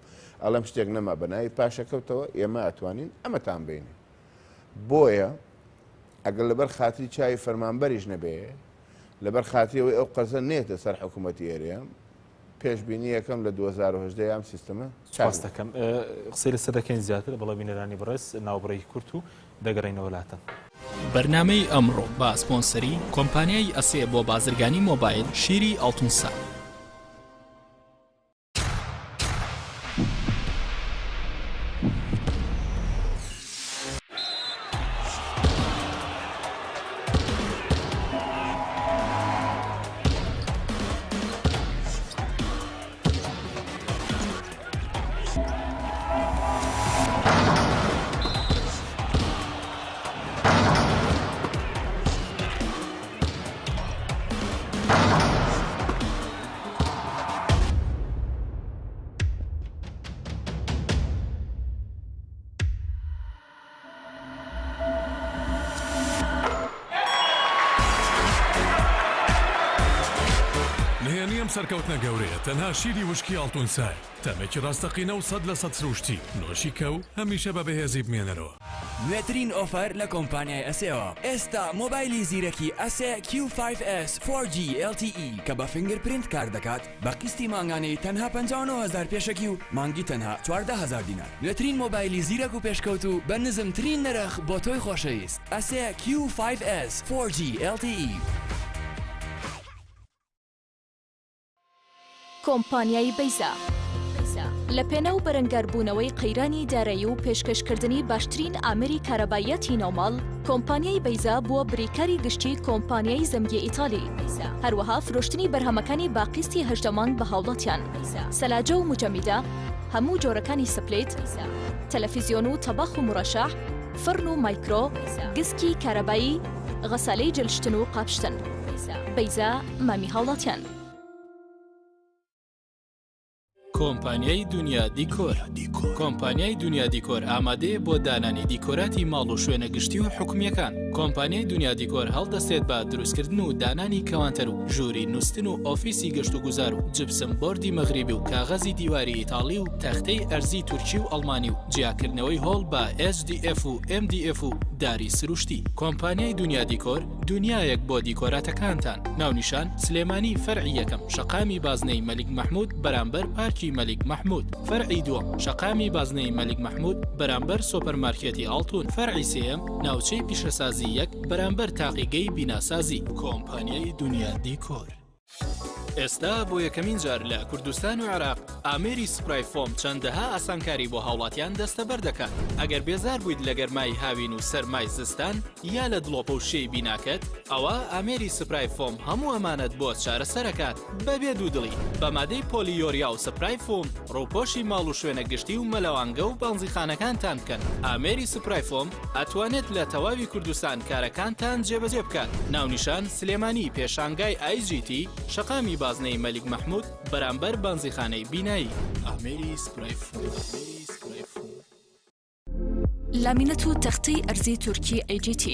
ئەڵێم شتێک نەما بە ناوی پاشەکەوتەوە ئێمە ئەتوانین ئەمەتان بینین. بۆیە ئەگەر لەبەر خاتری چاوی فەرمانبەریش نەبێ لەبەر خاتری ئەوەی ئەو قەرزە نێتە سەر حکوومەتی هەرێم پێشبینی یەکەم لە 2018 ئەم سیستەمە سپاس دەکەم قسەی لەسەر دەکەین زیاتر بەڵێ بینەرانی بەڕێز ناوبڕێکی کورت و دەگەڕێینەوە لاتان. بەرنامەی ئەمڕۆ بە سپۆنسەری کۆمپانیای ئەسێ بۆ بازرگانی مۆبایل شیری ئاڵتون سا. نهێنی ئەم سەرکەوتنە گەورەیە تەنها شیری وشکی ئاڵتون سایە، تامێکی ڕاستەقینە و 100% سروشتی، نۆشی کە و هەمیشە بە بەهێزی بمێنەرەوە. نوێترین offer لە کۆمپانیای ئەسێوە ئێستا مۆبایلی زیرەکی ئەسێ Q5S 4G LTE کە بە fingerprint کار دەکات بە قیستی مانگانەی تەنها 59 هەزار پێشەکی و مانگی تەنها 14 هەزار دینار نوێترین مۆبایلی زیرەک و پێشکەوتوو بە نزمترین نرخ بۆ تۆی خۆشەویست ئەسێ Q5S 4G LTE. کۆمپانیای بەیزا لە پێناو بەرەنگاربوونەوەی قەیرانی دارایی و پێشکەشکردنی باشترین ئامێری کارەباییاتی ناوماڵ، کۆمپانیای بەیزا بووە بریکاری گشتی کۆمپانیای زەمگی ئیتالی، هەروەها فرۆشتنی بەرهەمەکانی بە قیستی 18 مانگ بە هاوڵاتیان، سەلاجە و موجەمیدە، هەموو جۆرەکانی split، تەلەفیزیۆن و تەباخ و مورەشەح، فڕن و مایکرۆ، گسکی کارەبایی، غەسالەی جلشتن و قاپشتن. بەیزا مامی هاوڵاتیان. کۆمپانیای دونیا دیکۆر کۆمپانیای دونیا دیکۆر ئامادەیە بۆ دانانی دیکۆراتی ماڵ و شوێنە گشتی و حکومییەکان. کۆمپانیای دونیا دیکۆر هەڵدەستێت بە دروستکردن و دانانی کەوانتەر و ژووری نوستن و ئۆفیسی گەشتوگوزار و جپسم بۆردی مەغریبی و کاغەزی دیواری ئیتاڵی و تەختەی ئەرزی تورکی و ئەڵمانی و جیاکردنەوەی هۆڵ بە HDF و MDF و داری سروشتی. کۆمپانیای دونیا دیکۆر دونیایەک بۆ دیکۆراتەکانتان. ناونیشان، سلێمانی فەرعی یەکەم شەقامی بازنەی مەلیک مەحمود بەرامبەر پارکی مەلیک مەحمود فەرعی دووەم شەقامی بازنەی مەلیک مەحمود بەرامبەر سۆپەرمارکێتی ئاڵتون فەرعی سێیەم ناوچەی پیشەسازی یەک بەرامبەر تاقیگەی بیناسازی کۆمپانیای دونیا دیکۆر. ئێستا بۆ یەکەمین جار لە کوردستان و عێراق ئامێری spray foam چەندەها ئاسانکاری بۆ هاوڵاتیان دەستەبەر دەکات ئەگەر بێزار بوویت لە گەرمای هاوین و سەرمای زستان یا لە دڵۆپە و شێی بیناکەت ئەوا ئامێری spray foam هەموو ئەمانەت بۆ چارەسەرەکات بەبێ دوودڵی بە مادەی پۆلیۆریا و spray foam ڕووپۆشی ماڵ و شوێنە گشتی و مەلەوانگە و بەنزیخانەکانتان بکەن ئامێری spray foam ئەتوانێت لە تەواوی کوردستان کارەکانتان جێبەجێ بکات ناونیشان سلێمانی پێشانگای IGT شەقامی بازنەی مەلیک مەحمود بەرامبەر بەنزیخانەی بینایی. ئامێری spray foam. لامینەت و تەختەی ئەرزی تورکی AGT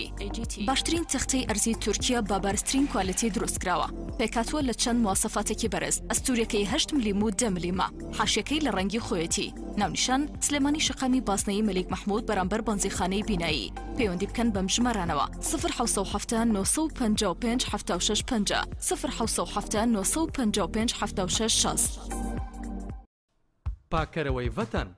باشترین تەختەی ئەرزی تورکیە بە بەرزترین quality دروست کراوە پێکهاتووە لە چەند مواسەفاتێکی بەرز ئەستوریەکەی هەشت ملیم و دە ملیمە حاشیەکەی لە ڕەنگی خۆیەتی ناونیشان سلێمانی شەقامی بازنەیی مەلیک مەحمود بەرامبەر بەنزیخانەی بینایی پەیوەندی بکەن بەم ژمارانەوە سفر حەوسەد و حەفتا 955 76 50 سفر حەوسەد و حەفتا 955 76 60. پاککەرەوەی ڤەتەن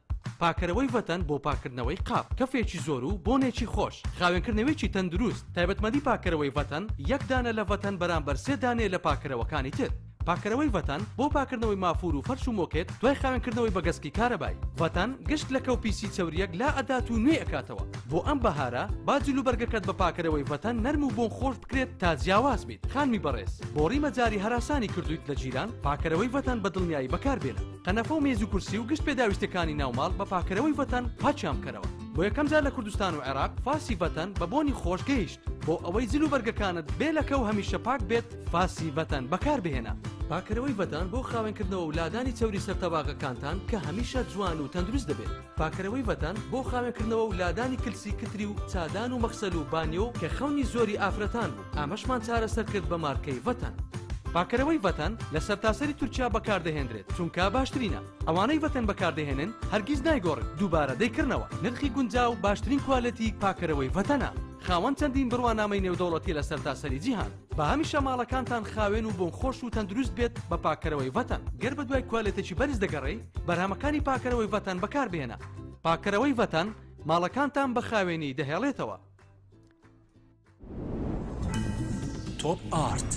پاککەرەوەی ڤەتەن بۆ پاککردنەوەی قاپ، کەفێکی زۆر و بۆنێکی خۆش، خاوێنکردنەوێکی تەندروست، تایبەتمەندی پاککەرەوەی ڤەتەن یەک دانە لە ڤەتەن بەرامبەر سێ دانەیە لە پاککەرەوەکانی تر. پاککەرەوەی ڤەتەن بۆ پاککردنەوەی مافوور و فەرش و مۆکێت دوای خاوێنکردنەوەی بە گەسکی کارەبایی. ڤەتەن گشت لەکە و پیسی چەورییەک لا ئەدات و نوێی ئەکاتەوە. بۆ ئەم بەهارە با جلوبەرگەکەت بە پاککەرەوەی ڤەتەن نەرم و بۆن خۆش بکرێت تا جیاواز بیت. خانمی بەڕێز بۆڕی مەجاری هەراسانی کردوویت لە جیران؟ پاککەرەوەی ڤەتەن بە دڵنیایی بەکار بێنە. قەنەفە و مێز و کورسی و گشت پێداویستیەکانی ناو ماڵ بە پاککەرەوەی ڤەتەن پاکیان بکەرەوە. بۆ یەکەم جار لە کوردستان و عێراق فاسی ڤەتەن بە بۆنی خۆش گەیشت. بۆ ئەوەی جل و بەرگەکانت بێ لەکە و هەمیشە پاک بێت فاسی ڤەتەن بەکار بهێنە. پاککەرەوەی ڤەتەن بۆ خاوێنکردنەوە و لادانی چەوری سەر تەباغەکانتان کە هەمیشە جوان و تەندروست دەبێت. پاککەرەوەی ڤەتەن بۆ خاوێنکردنەوە و لادانی کلسی کتری و چادان و مەخسەل و بانیۆ کە خەونی زۆری ئافرەتان بوو ئەمەشمان چارەسەر کرد بە مارکەی ڤەتەن. پاککەرەوەی ڤەتەن لە سەرتاسەری تورکیا بەکاردەهێنرێت چونکە باشترینە. ئەوانەی ڤەتەن بەکاردەهێنن هەرگیز نایگۆڕن دووبارە دەیکڕنەوە. نرخی گونجاو باشترین quality پاککەرەوەی ڤەتەنە. خاوەن چەندین بڕوانامەی نێودەوڵەتی لە سەرتاسەری جیهان. با هەمیشە ماڵەکانتان خاوێن و بۆن خۆش و تەندروست بێت بە پاککەرەوەی ڤەتەن. گەر بەدوای کوالێتێکی بەرز دەگەڕێی، بەرهەمەکانی پاککەرەوەی ڤەتەن بەکاربهێنە. پاککەرەوەی ڤەتەن ماڵەکانتان بە خاوێنی دەهێڵێتەوە. تۆپ ئارت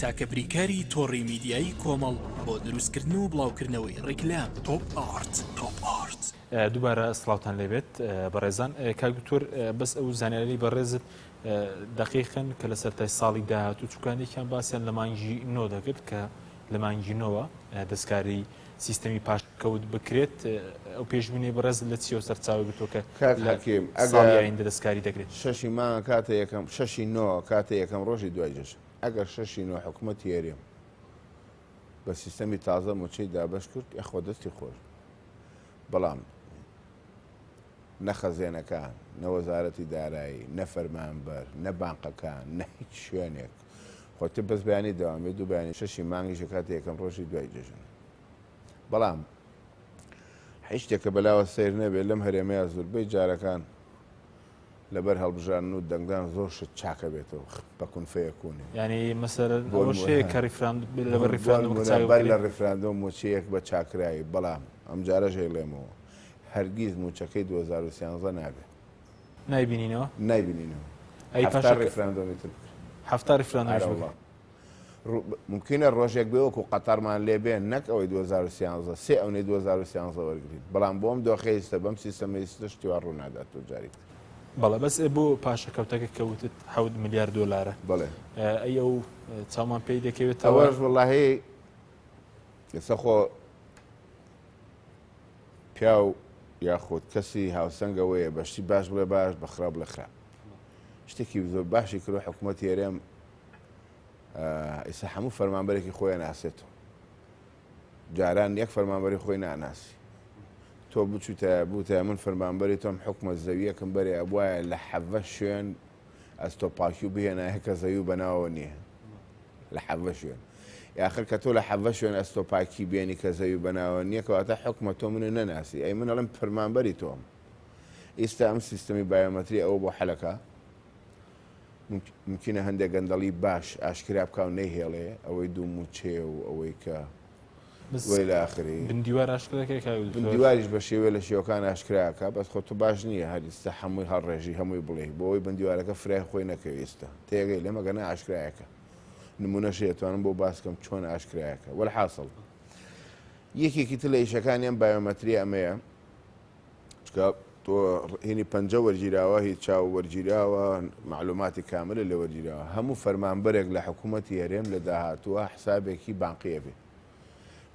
تاکە بریکاری تۆڕی میدیایی کۆمەڵ بۆ دروستکردن و بڵاوکردنەوەی ڕیکلام. تۆپ ئارت. تۆپ ئارت. دووبارە سڵاوتان لێبێت بەڕێزان کاک دکتۆر بەس ئەو زانیاری بەڕێزت دەقیقن کە لە سەرتای ساڵی داهاتوو چکانێکیان باسییان لە مانگی نۆ دەکرد کە لە مانگی نۆوە دەستکاری سیستەمی پاشکەوت بکرێت ئەو پێشبینی بەڕێز لە چیەوە سەرچاوە گرتووە کە کاک حەکیم ساڵی ئایندە دەستکاری دەکرێت؟ شەشی مانگ کاتە یەکەم شەشی نۆ کاتە یەکەم ڕۆژی دوای جەژن ئەگەر شەشی نۆ حکوومەتی هەرێم بە سیستەمی تازە مووچەی دابەش کرد یاخوا دەستی خۆش بێ بەڵام نە خەزێنەکان نە وەزارەتی دارایی نە فەرمانبەر نە بانقەکان نە هیچ شوێنێک خۆتر بەس بەیانی دەوام بێ دوو بەیانی شەشی مانگیش کاتە یەکەم ڕۆژی دوای جەژن بەڵام هیچ شتێکە بەلاوە سەیر نەبێت لەم هەرێمەیە زۆربەی جارەکان. لەبەر هەڵبژاردن و دەنگدان زۆر شت چاکە بێتەوە بە کون فەیەکونێ. یانی مەسەلەن ئەوەش هەیە کە ڕیفراند لەبەر ڕیفراندۆم کە چاک بەر لە ڕیفراندۆم موچەیەک بە چاکراوی بەڵام ئەمجارەش ئەیڵێمەوە هەرگیز موچەکەی 2013 نابێ. نایبینینەوە؟ نایبینینەوە. ئەی حەفتا ڕیفراندۆمی تر بکرێ. حەفتا ڕیفراندۆمیش بکرێ. مومکینە ڕۆژێک بێ وەکو قەتەرمان لێ بێ نەک ئەوەی 2013 سێ ئەونەی 2013 وەرگین بەڵام بۆ ئەم دۆخەی ئیستا بەم سیستەمەی ئیستا شتی وا ڕوو نادات تۆ جارێک تر. بەڵێ بەس بۆ پاشەکەوتەکە کە وتت حەوت ملیار دۆلارە بەڵێ ئەی ئەو چاومان پێی دەکەوێتەوە؟ ئەوەش وەڵاهی ئێستا خۆ پیاو یاخود کەسی هاوسەنگ ئەوەیە بە شتی باش بڵێ باش بە خراپ بڵێ خراپ شتێکی زۆر باشی کرد حکوومەتی هەرێم ئێستا هەموو فەرمانبەرێکی خۆی ئەناسێتەوە جاران یەک فەرمانبەری خۆی ناناسی تۆ بچوتە بوتە من فەرمانبەری تۆم حکومە زەویەکم بەرێ ئەبواە لە حەڤە شوێن ئەستۆ پاکی و بهێنایە کە زەوی و بەناوە نییە لە حەڤە شوێن یاخر کە تۆ لە حەڤە شوێن ئەستۆ پاکی بێنی کە زەوی بەناوە نییە کەواتە حکومە تۆ منە نەناسی ئەی من ئەڵێم فەرمانبەری تۆم ئیستا ئەم سیستەمی بایۆمەتری ئەوە بۆ حەلەکە مومکینە هەندێک گەندەڵی باش ئاشکرا بکا و نەیهێڵێ، ئەوەی دوو مووچەیە و ئەوەی کە بەس و الی آخره. بن دیوار ئاشکرا دەکەی کاک بن دکتۆر؟ دیواریش بە شێوەیە لە شێوەکان ئاشکرا ئەکا، بەس خۆ تۆ باش نییە هەر ئیستا هەمووی هەڵڕێژی هەمووی بڵێی بۆ ئەوەی بن دیوارەکە فرای خۆی نەکەوێ ئیستا تێگەی لێم ئەگەر نا ئاشکرایەکە نموونەش هەیە توانم بۆ باس کەم چۆن ئاشکرایەکە وەلحاسڵ یەکێکی تر لە ئیشەکانی ئەم بایۆمەتریە ئەمەیە چونکە تۆ هینی پەنجە وەرگیراوە هی چاو وەرگیراوە معلوماتی کاملە لێ وەرگیراوە هەموو فەرمانبەرێک لە حکوومەتی هەرێم لە داهاتووە حسابێکی بانقی ئەبێ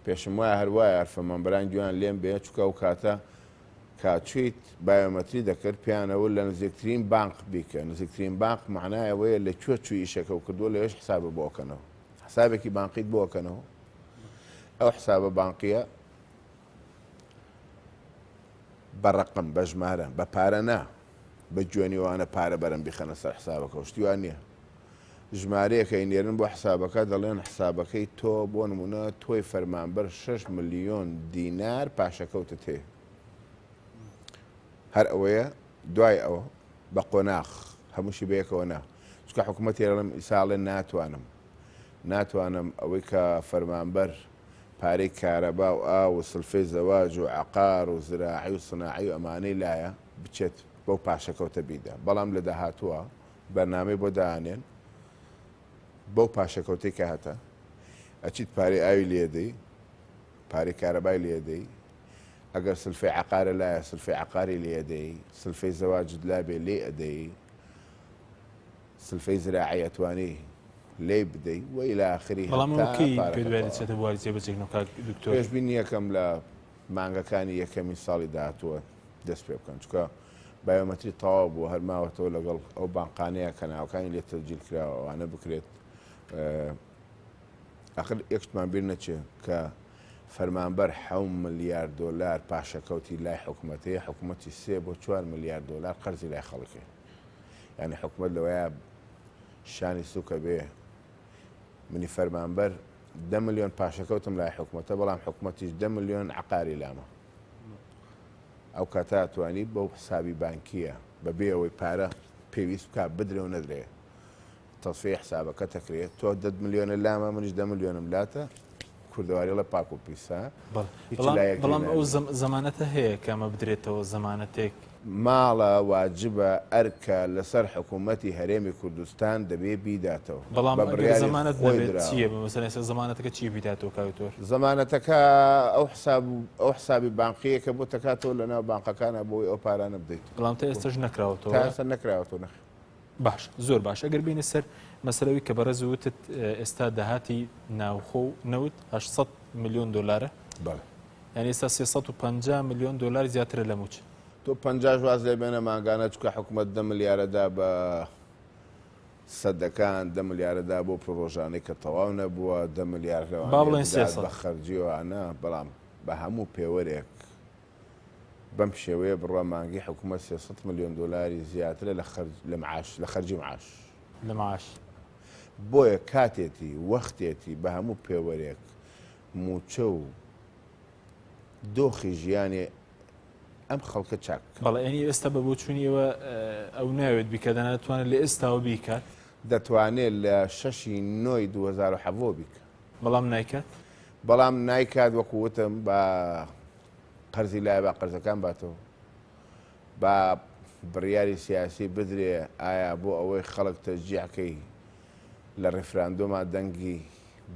پێشم وایە هەر وایە هەر فەرمانبەران گوێیان لێم بێ چونکە ئەو کاتە کە چویت بایۆمەتری دەکرد پێیانەوە لە نزیکترین بانق بیکە نزیکترین بانق معنای ئەوەیە لە کوێ چووی ئیشەکە و کردووە لەوێش حسابە بۆ ئەکەنەوە حسابێکی بانقیت بۆ ئەکەنەوە ئەو حسابە بانقیە بە ڕەقم، بە ژمارە، بە پارە نا، بە جوێنی وانە پارە بەرن بیخەنە سەر حسابەکە و شتی وا نییە. ژمارەیەک ئەینێرن بۆ حسابەکە دەڵێن حسابەکەی تۆ بۆ نمونە تۆی فەرمانبەر 6 ملیۆن دینار پاشەکەوتت هەیە. هەر ئەوەیە دوای ئەوە بە قۆناغ هەمووشی بەیەکەوە نا چونکە حکوومەتی هەرێم ئیساڵێ ناتوانم ناتوانم ئەوەی کە فەرمانبەر پارەی کارەبا و ئاو و سلفەی زەواج و عەقار و زراعی و سناعی و ئەمانەی لایە بچێت بەو پاشەکەوتە بیدا بەڵام لە داهاتووە بەرنامەی بۆ دائەنێن بەو پاشەکەوتەی کە هەتە ئەچیت پارەی ئاوی لێدەی پارەی کارەبای لێدەی ئەگەر سلفەی عەقارە لایە سلفەی عەقاری لێدەی سلفەی زەواجت لابێ لێی ئەدەی سلفەی زراعی ئەتوانی لێی بدەی و الی آخره بەڵام ئەوە هەتا کەی پارەکە پێت وایە تەواو. دەچێتە بواری جێبەجێکردنەوە کاک دکتۆر؟ پێشبینی یەکەم لە مانگەکانی یەکەمی ساڵی داهاتووە دەست پێ بکەن چونکە بایۆمەتری تەواو بووە هەر ماوەتەوە لەگەڵ ئەو بانقانەیە کە ناوەکانی لێ تەسجیل کراوە ئەوانە بکرێت ئەخر یەک شتمان بیر نەچێ کە فەرمانبەر حەو ملیار دۆلار پاشەکەوتی لای حکومەتەیە حکومەتی سێ بۆ چوار ملیار دۆلار قەرزی لای خەڵکێ یانی حکومەت لەوەیە شانی سوکە بێ منی فەرمانبەر دە ملیۆن پاشەکەوتم لای حکومەتە بەڵام حکومەتیش دە ملیۆن عقاری لامە ئەو کاتە توانی بەو حسابی بانکیە بەبێ ئەوەی پارە پێویست بکە بدرێ و نەدرێ تەسفیە حسابەکە تەکرێت تۆ دە ملیۆنە لامە منیش دە ملیۆنم لاتە کوردەواری ڵێ پاک و پیسە هیچ لایەک بەڵام ئەو زەمانەتە هەیە کە ئەمە بدرێتەوە زەمانەتێک ماڵە واجبە ئەرکە لەسەر حکوومەتی هەرێمی کوردستان دەبێ بیداتەوە بەڵام بە ئەگەر بڕیاری زەمانەت خۆی نەبێت دراوە. چییە مەسەلەن ئێستا زەمانەتەکە چییە بیداتەوە کاک دکتۆر؟ زەمانەتەکە ئەو حساب ئەو حسابی بانقییە کە بۆ تەکاتەوە لەناو بانقەکانە بۆی ئەو پارانە بدەیتەوە. بەڵام تا ئێستاش نەکراوەتەوە؟ تا ئێستا نەکراوەتەوە نەخێر. باش زۆر باش ئەگەر بینە سەر مەسەلەوی کە بەڕێز وتت ئێستا داهاتی ناوخۆ و نەوت 800 ملیۆن دۆلارە بەڵێ یعنی ئێستا 350 ملیۆن دۆلار زیاترە لە موچە تۆ پەنجاش واز لێ بێنە مانگانە چونکە حکومەت دە ملیارە دا بە سەدەکان دە ملیارە دا بۆ پڕۆژانەی کە تەواو نەبووە دە ملیار با لەوانەیە بڵێن بدات 300 بە خەرجی ئەوانە بەڵام بە هەموو پێوەرێک بەم شێوەیە بڕوا مانگی حکومەت 300 ملیۆن دۆلاری زیاترە لە خەرج لە معاش لە خەرجی معاش. لە معاش. بۆیە کاتێتی وەختێتی بە هەموو پێوەرێک مووچە و دۆخی ژیانی. ئەم خەڵکە چاک بکەن. بەڵێ یانی ئێستا بە بۆچوونی ئێوە ئەو ناوێت بیکات دەنا دەتوانێت لە ئێستاوە بیکات؟ دەتوانێت لە شەشی نۆی 2017 بیکات. بەڵام نایکات؟ بەڵام نایکات وەکو وتم با قەرزی لایە با قەرزەکان باتەوە با بڕیاری سیاسی بدرێ ئایا بۆ ئەوەی خەڵک تەشجیعکەی لە ڕیفراندۆما دەنگی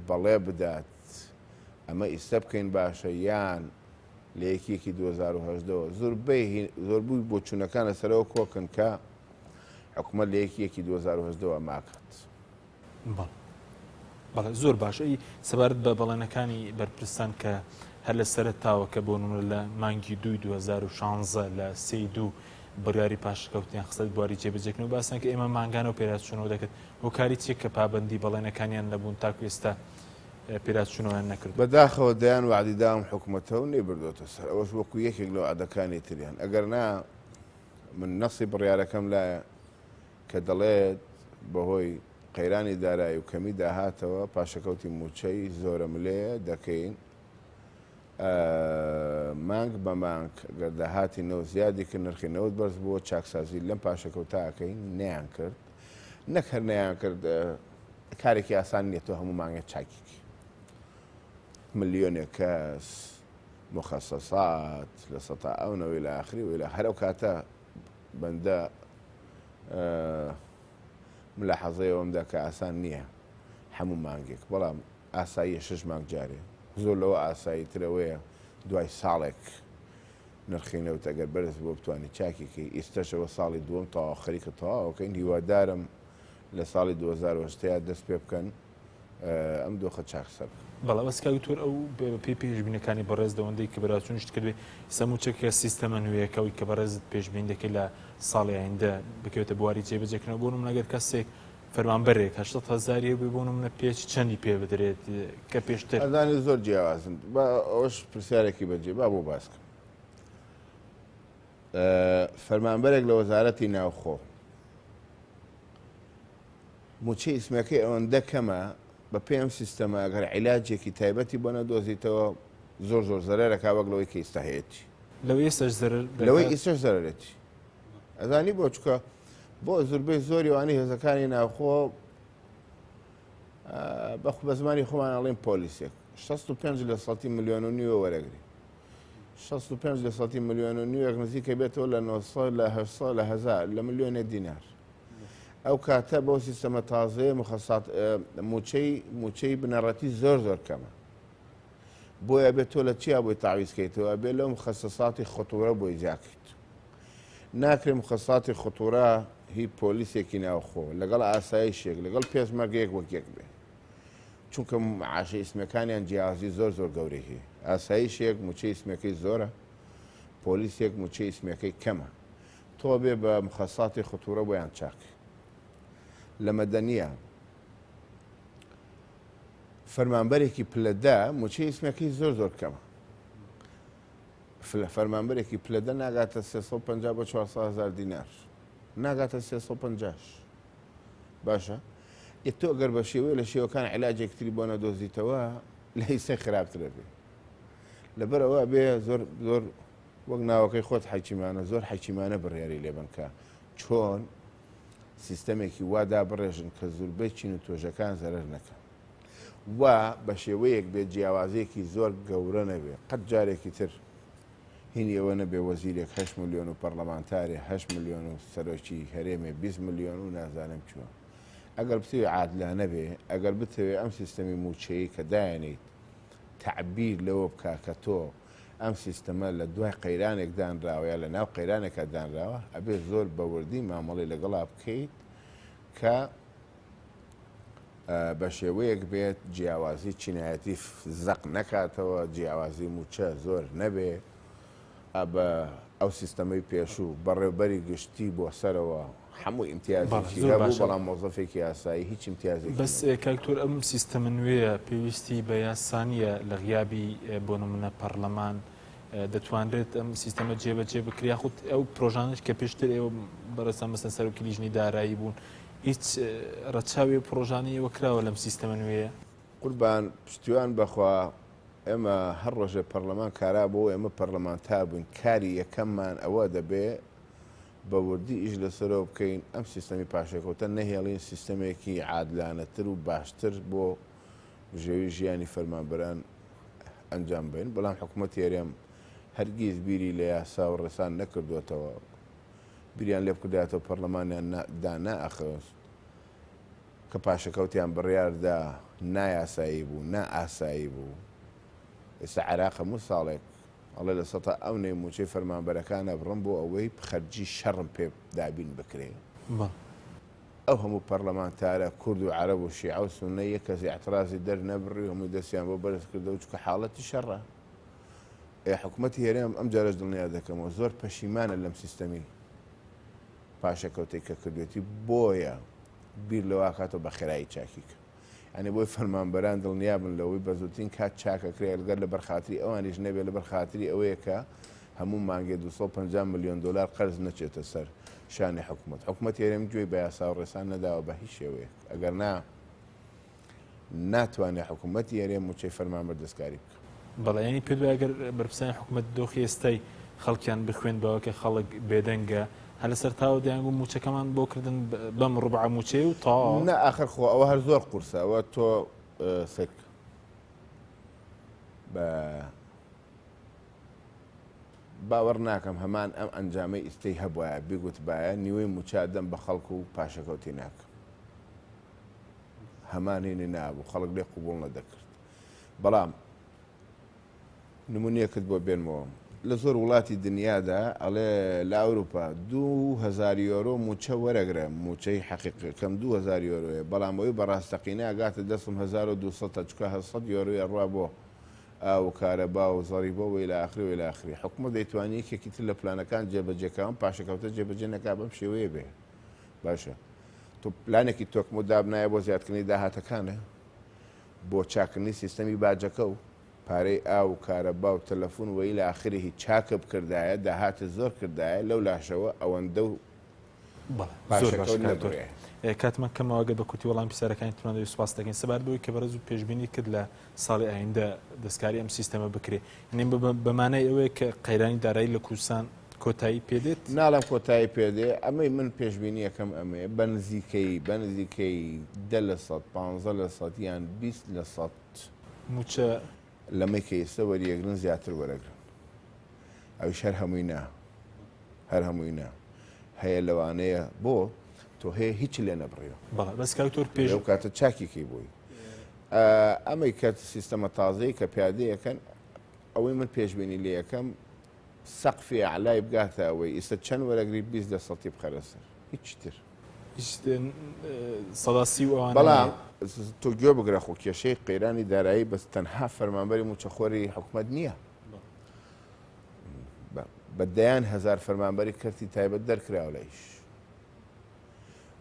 بەڵێ بدات ئەمە ئیستە بکەین باشە یان لە یەکی یەکی 2018 ەوە زۆربەی زۆربووی بۆچوونەکان لەسەرەوە کۆکن کە حکومەت لە یەکی یەکی 2018 ەوە ئەمە ئەکات. بەڵێ بەڵێ زۆر باش ئەی سەبارەت بە بەڵێنەکانی بەرپرسان کە هەر لە سەرەتاوە کە بۆ نمونە لە مانگی دووی 2016 لە سێی دوو بڕیاری پاشەکەوتیان خستە بواری جێبەجێکردنەوە باسیان کە ئێمە مانگانە و پێداچوونەوە دەکرد هۆکاری چیە کە پابەندی بەڵێنەکانیان نەبوون تاکو ئێستا پێداچوونەوەیان نەکردووە؟ بەداخەوە دەیان وەعدی داوم حکومەتە و نەیبردۆتە سەر ئەوەش وەکو یەکێک لە وەعدەکانی تریان ئەگەر نا من نەسی بڕیارەکەم لایە کە دەڵێت بەهۆی قەیرانی دارایی و کەمی داهاتەوە پاشەکەوتی مووچەی زۆرەملێ دەکەین، مانگ بە مانگ گەر داهاتی نەوت زیادی کرد نرخی نەوت بەرز بووە چاکسازی لەم پاشەکەوتە ئەکەین، نەیانکرد. نەک هەر نەیانکرد کارێکی ئاسان نییە تۆ هەموو مانگێک چاکی کەی. ملیۆنێک کەس مخەسەسات لە سەتا ئەو نەوەی لە ئاخری و لە هەر ئەو کاتە بەندە ملاحەزەی ئەوەم دا کە ئاسان نییە هەموو مانگێک، بەڵام ئاساییە شەش مانگ جارێ. زۆر لەوە ئاساییتر ئەوەیە دوای ساڵێک نرخی نەوت ئەگەر بەرز بووە بتوانی چاکی کەی. ئیستەش ئەوە ساڵی دووەم تەواو خەریکە تەواوەکەین. هیوادارم لە ساڵی 2018 دەست پێ بکەن ئەم دۆخە چاکسەر بکەن. بەڵێ بەس کاک دکتۆر ئەو بەپێی پێشبینەکانی بەڕێز دەوەندەی کە بەراچوونیشت کردبێ ئیستا مووچەکە سیستەمە نوێیەکە ئەوی کە بەڕێزت پێشبین دەکەی لە ساڵی ئایندە بکەوێتە بواری جێبەجێکردنەوە بۆ نمونە گەر کەسێک فەرمانبەرێک 800 هەزاری هەبێ بۆ نمونە پێچ چەندی پێ بدرێت کە پێشتر ئەزانی زۆر جیاوازن با ئەوەش پرسیارێکی بەجێ با بۆ باس کەم فەرمانبەرێک لە وەزارەتی ناوخۆ موچەی ئیسمەکەی ئەوەندە کەمە بە پێی ئەم سیستەمە ئەگەر عیلاجێکی تایبەتی بۆ نەدۆزیتەوە زۆر زۆر زەرەرەکا وەک لەوەی کە ئیستا هەیەتی. لەوەی ئێستاش زەرەر دەکات؟ لەوەی ئیستاش زەرەرێتی. ئەزانی بۆ؟ چونکە بۆ زوربەی زۆری ئەوانەی هێزەکانی ناوخۆ بە بە زمانی خۆمان ئەڵێن پۆلیسێک 65 لە سەتی ملیۆن و نیوە وەرەگری 65 لە سەتی ملیۆن و نیوێک نزیکە بێتەوە لە 900 لە 800 لە هەزار لە ملیۆنێک دینار. ئەو کاتە بەو سیستەمە تازەیە مخەسات موچەی موچەی بنەڕەتی زۆر زۆر کەمە بۆیە ئەبێت تۆ لە چیا بۆی تاویز کەیتەوە ئەبێ لەو مخەسەساتی خطورە بۆی جیاکەیت ناکرێ مخەساتی خطورە هی پۆلیسێکی ناوخۆ لەگەڵ ئاسایشێک لەگەڵ پێشمەرگەیەک وەک یەک بێ چونکە معاشە ئیسمەکانیان جیاوازی زۆر زۆر گەورەی هەیە ئاسایشێک موچەی ئیسمەکەی زۆرە پۆلیسێک موچەی ئیسمەکەی کەمە تۆ بێ بە مخەساتی خطورە بۆیان چاک لە مەدەنیە فەرمانبەرێکی پلە دە موچەی ئیسمەکەی زۆر زۆر کەمە فەرمانبەرێکی پلە دە ناگاتە 350 بۆ 400 هزار دینار ناگاتە 350 باشە تۆ گەر بە شێوەیە لە شێوەکان علاجێکتری بۆ نەدۆزیتەوە لە ئیسە خراپترە بێ لەبەرەوە بێ زۆر زۆر وەک ناوەکەی خۆت حەکیمانە زۆر حەکیمانە بڕیاری لێبەن کە چۆن سیستەمێکی وا دابڕێژن کە زوربەی چین و تۆژەکان زەرەر نەکەن و بە شێوەیەک بێت جیاوازیەکی زۆر گەورە نەبێ قەت جارێکی تر هینی ئەوە نەبێ وەزیرێک هەشت ملیۆن و پەرلەمانتارێ هەشت ملیۆن و سەرۆکی هەرێمێ 20 ملیۆن و نازانم چوە ئەگەر بتەوێ عادلانە بێ ئەگەر بتەوێ ئەم سیستەمی موچەیە کە دایەنیت تەعبیر لەوە بکا کە تۆ ئەم سیستەمە لە دوای قەیرانێک دانراوە یا لە ناو قەیرانێکا دانراوە، ئەبێ زۆر بە وردی مامەڵەی لەگەڵا بکەیت کە بە شێوەیەک بێت جیاوازی چینایەتی زەق نەکاتەوە، جیاوازی مووچە زۆر نەبێ، بە ئەو سیستەمەی پێشوو بەڕێوبەری گشتی بۆ سەرەوە هەموو ئیمتیازێکی هەبوو، بەڵام مۆزەفێکی ئاسایی هیچ ئیمتیازێکی بەس کاک دکتۆر ئەم سیستەمە نوێیە پێویستی بە یاسا نییە لە غیابی بۆ نمونە پەڕلەمان دەتوانرێت ئەم سیستەمە جێبەجێ بکرێت یاخود ئەو پرۆژانش کە پێشتر ئێوە بەڕێزتان مەسەن سەرۆکی لیژنەی دارایی بوون هیچ ڕەچاوی پرۆژانەی ئێوە کراوە لەم سیستەمە نوێیە؟ قوربان پشتیوان بەخوا. ئێمە هەر ڕۆژێ پەرلەمان کارا بۆ ئێمە پەرلەمانتار بووین کاری یەکەممان ئەوە دەبێ بە وردی ئیش لەسەرەوە بکەین ئەم سیستەمی پاشەکەوتە نەهێڵین سیستەمێکی عادلانەتر و باشتر بۆ بژێوی ژیانی فەرمانبەران ئەنجام بەین بەڵام حکوومەتی هەرێم هەرگیز بیری لە یاسا و ڕێسان نەکردوێتەوە بیریان لێ بکردایەتەوە پەرلەمانیان دانا ئەخست کە پاشەکەوتیان بڕیاردا نایاسایی بوو نائاسایی بوو ئێستا عێراق هەموو ساڵێک ئەڵێ لە سەتا ئەونەی مووچەی فەرمانبەرەکان ئەبڕم بۆ ئەوەی خەرجی شەڕم پێ دابین بکرێ. ئەو هەموو پەرلەمانتارە کورد و عەرەب و شیعە و سوننە یەک کەس ئیعترازی دەرنەبڕی و هەمووی دەستیان بۆ بەرز کردەوە چونکە حاڵەتی شەڕە. ئێ حکومەتی هەرێم ئەم جارەش دڵنیا دەکەمەوە زۆر پەشیمانە لەم سیستەمی پاشەکەوتەی کە کردوێتی بۆیە بیر لەوە ئەکاتەوە بە خێرایی چاکی کە. یانی بۆی فەرمانبەران دڵنیابن لەوەی بە زووترین کات چاکەکرێ گەر لەبەر خاتری ئەوانیش نەبێ لەبەر خاتری ئەوەیە کە هەموو مانگێ 250 ملیۆن دۆلار قەرز نەچێتە سەر شانی حکومەت حکومەتی هەرێم گوێی بە یاسا و ڕێسا نەداوە بە هیچ شێوەیەک ئەگەر نا ناتوانێت حکومەتی هەرێم مووچەی فەرمانبەر دەستکاری بکە. بەڵێ یانی پێت وایە گەر بەرپرسانی حکومەت دۆخی ئێستای خەڵکیان بخوێندبەوە کە خەڵک بێدەنگە هەر لەسەر تاوە دەیانگوت مووچەکەمان بۆ کردن بەم ڕوبعە مووچەیە و تەواو. نا ئاخر خۆ ئەوە هەر زۆر قورسە ئەوە تۆ سەیر بکە بە باوەڕ ناکەم هەمان ئەم ئەنجامەی ئیستەی هەبوایە بیگوتبایە نیوەی مووچە دەم بە خەڵک و پاشەکەوتی ناکەم هەمان هینی نابوو خەڵک لێ قوبوڵ نەدەکرد بەڵام نمونەیەکت بۆ بێنمەوە لە زۆر وڵاتی دنیادا ئەڵێ لە ئەوروپا 2000 یۆرۆ موچە وەرەگرە موچەی حەقیقەکەم 2000 یۆرۆیە بەڵام ئەوی بە ڕاستەقینە ئەگاتە دەستم 1200 تا چکە 100 یۆرۆی ئەڕوا بۆ ئاو و کارەبا و زەریبە و الى آخره و الى آخره حکومەت دەیتوانی یەکێکی تر لە پلانەکان جێبەجێکا ئەم پاشەکەوتە جێبەجێ نەکا بەم شێوەیە بێ باشە تۆ پلانێکی تۆکمە دابنایە بۆ زیادکردنی داهاتەکانە بۆ چاککردنی سیستەمی باجەکە و پارەی ئاو و کارەبا و تەلەفون و الی آخره چاکە بکردایە داهاتت زۆر کردایە لەو لاشەوە ئەوەندە و بەڵێ زۆر باشە پاشەکەوت کاک دکتۆر نەبڕێ. کاتمان کەمەوە گەر بە کورتی وەڵامی پرسیارەکانی ترمان دەوێت سوپاست دەکەین سەبارەت بەوەی کە بەڕێز و پێشبینی کرد لە ساڵی ئایندە دەستکاری ئەم سیستەمە بکرێ یعنی بە مانای ئەوەیە کە قەیرانی دارایی لە کوردستان کۆتایی پێدێت؟ ناڵێم کۆتایی پێدێ، ئەمەی من پێشبینییەکەم ئەمەیە، بە نزیکەیی، بە نزیکەیی 10%، 15% یان 20%. مووچە. لەمەی کە ئێستا وەریەگرن زیاتر وەرەگرن. ئەویش هەر هەمووی نا. هەر هەمووی نا. هەیە لەوانەیە بۆ تۆ هەیە هیچ لێ نەبڕیوە. بەڵێ بەس کاک دکتۆر پێش. لەو کاتە چاکی کەی بۆی. ئەمەی کە سیستەمە تازەی کە پیادەیەکەن ئەوەی من پێشبینی لێ یەکەم سەقفی ئەعلای بگاتە ئەوەی ئیستا چەند وەرەگری 20 لە سەتی بخەرە سەر هیچ تر. هیچ 30% و ئەوانە بەڵام تۆ گوێ بگرە خۆ کێشەی قەیرانی دارایی بەس تەنها فەرمانبەری مووچەخۆری حکومەت نییە. بە دەیان هەزار فەرمانبەری کەرتی تایبەت دەرکراوە لە ئیش.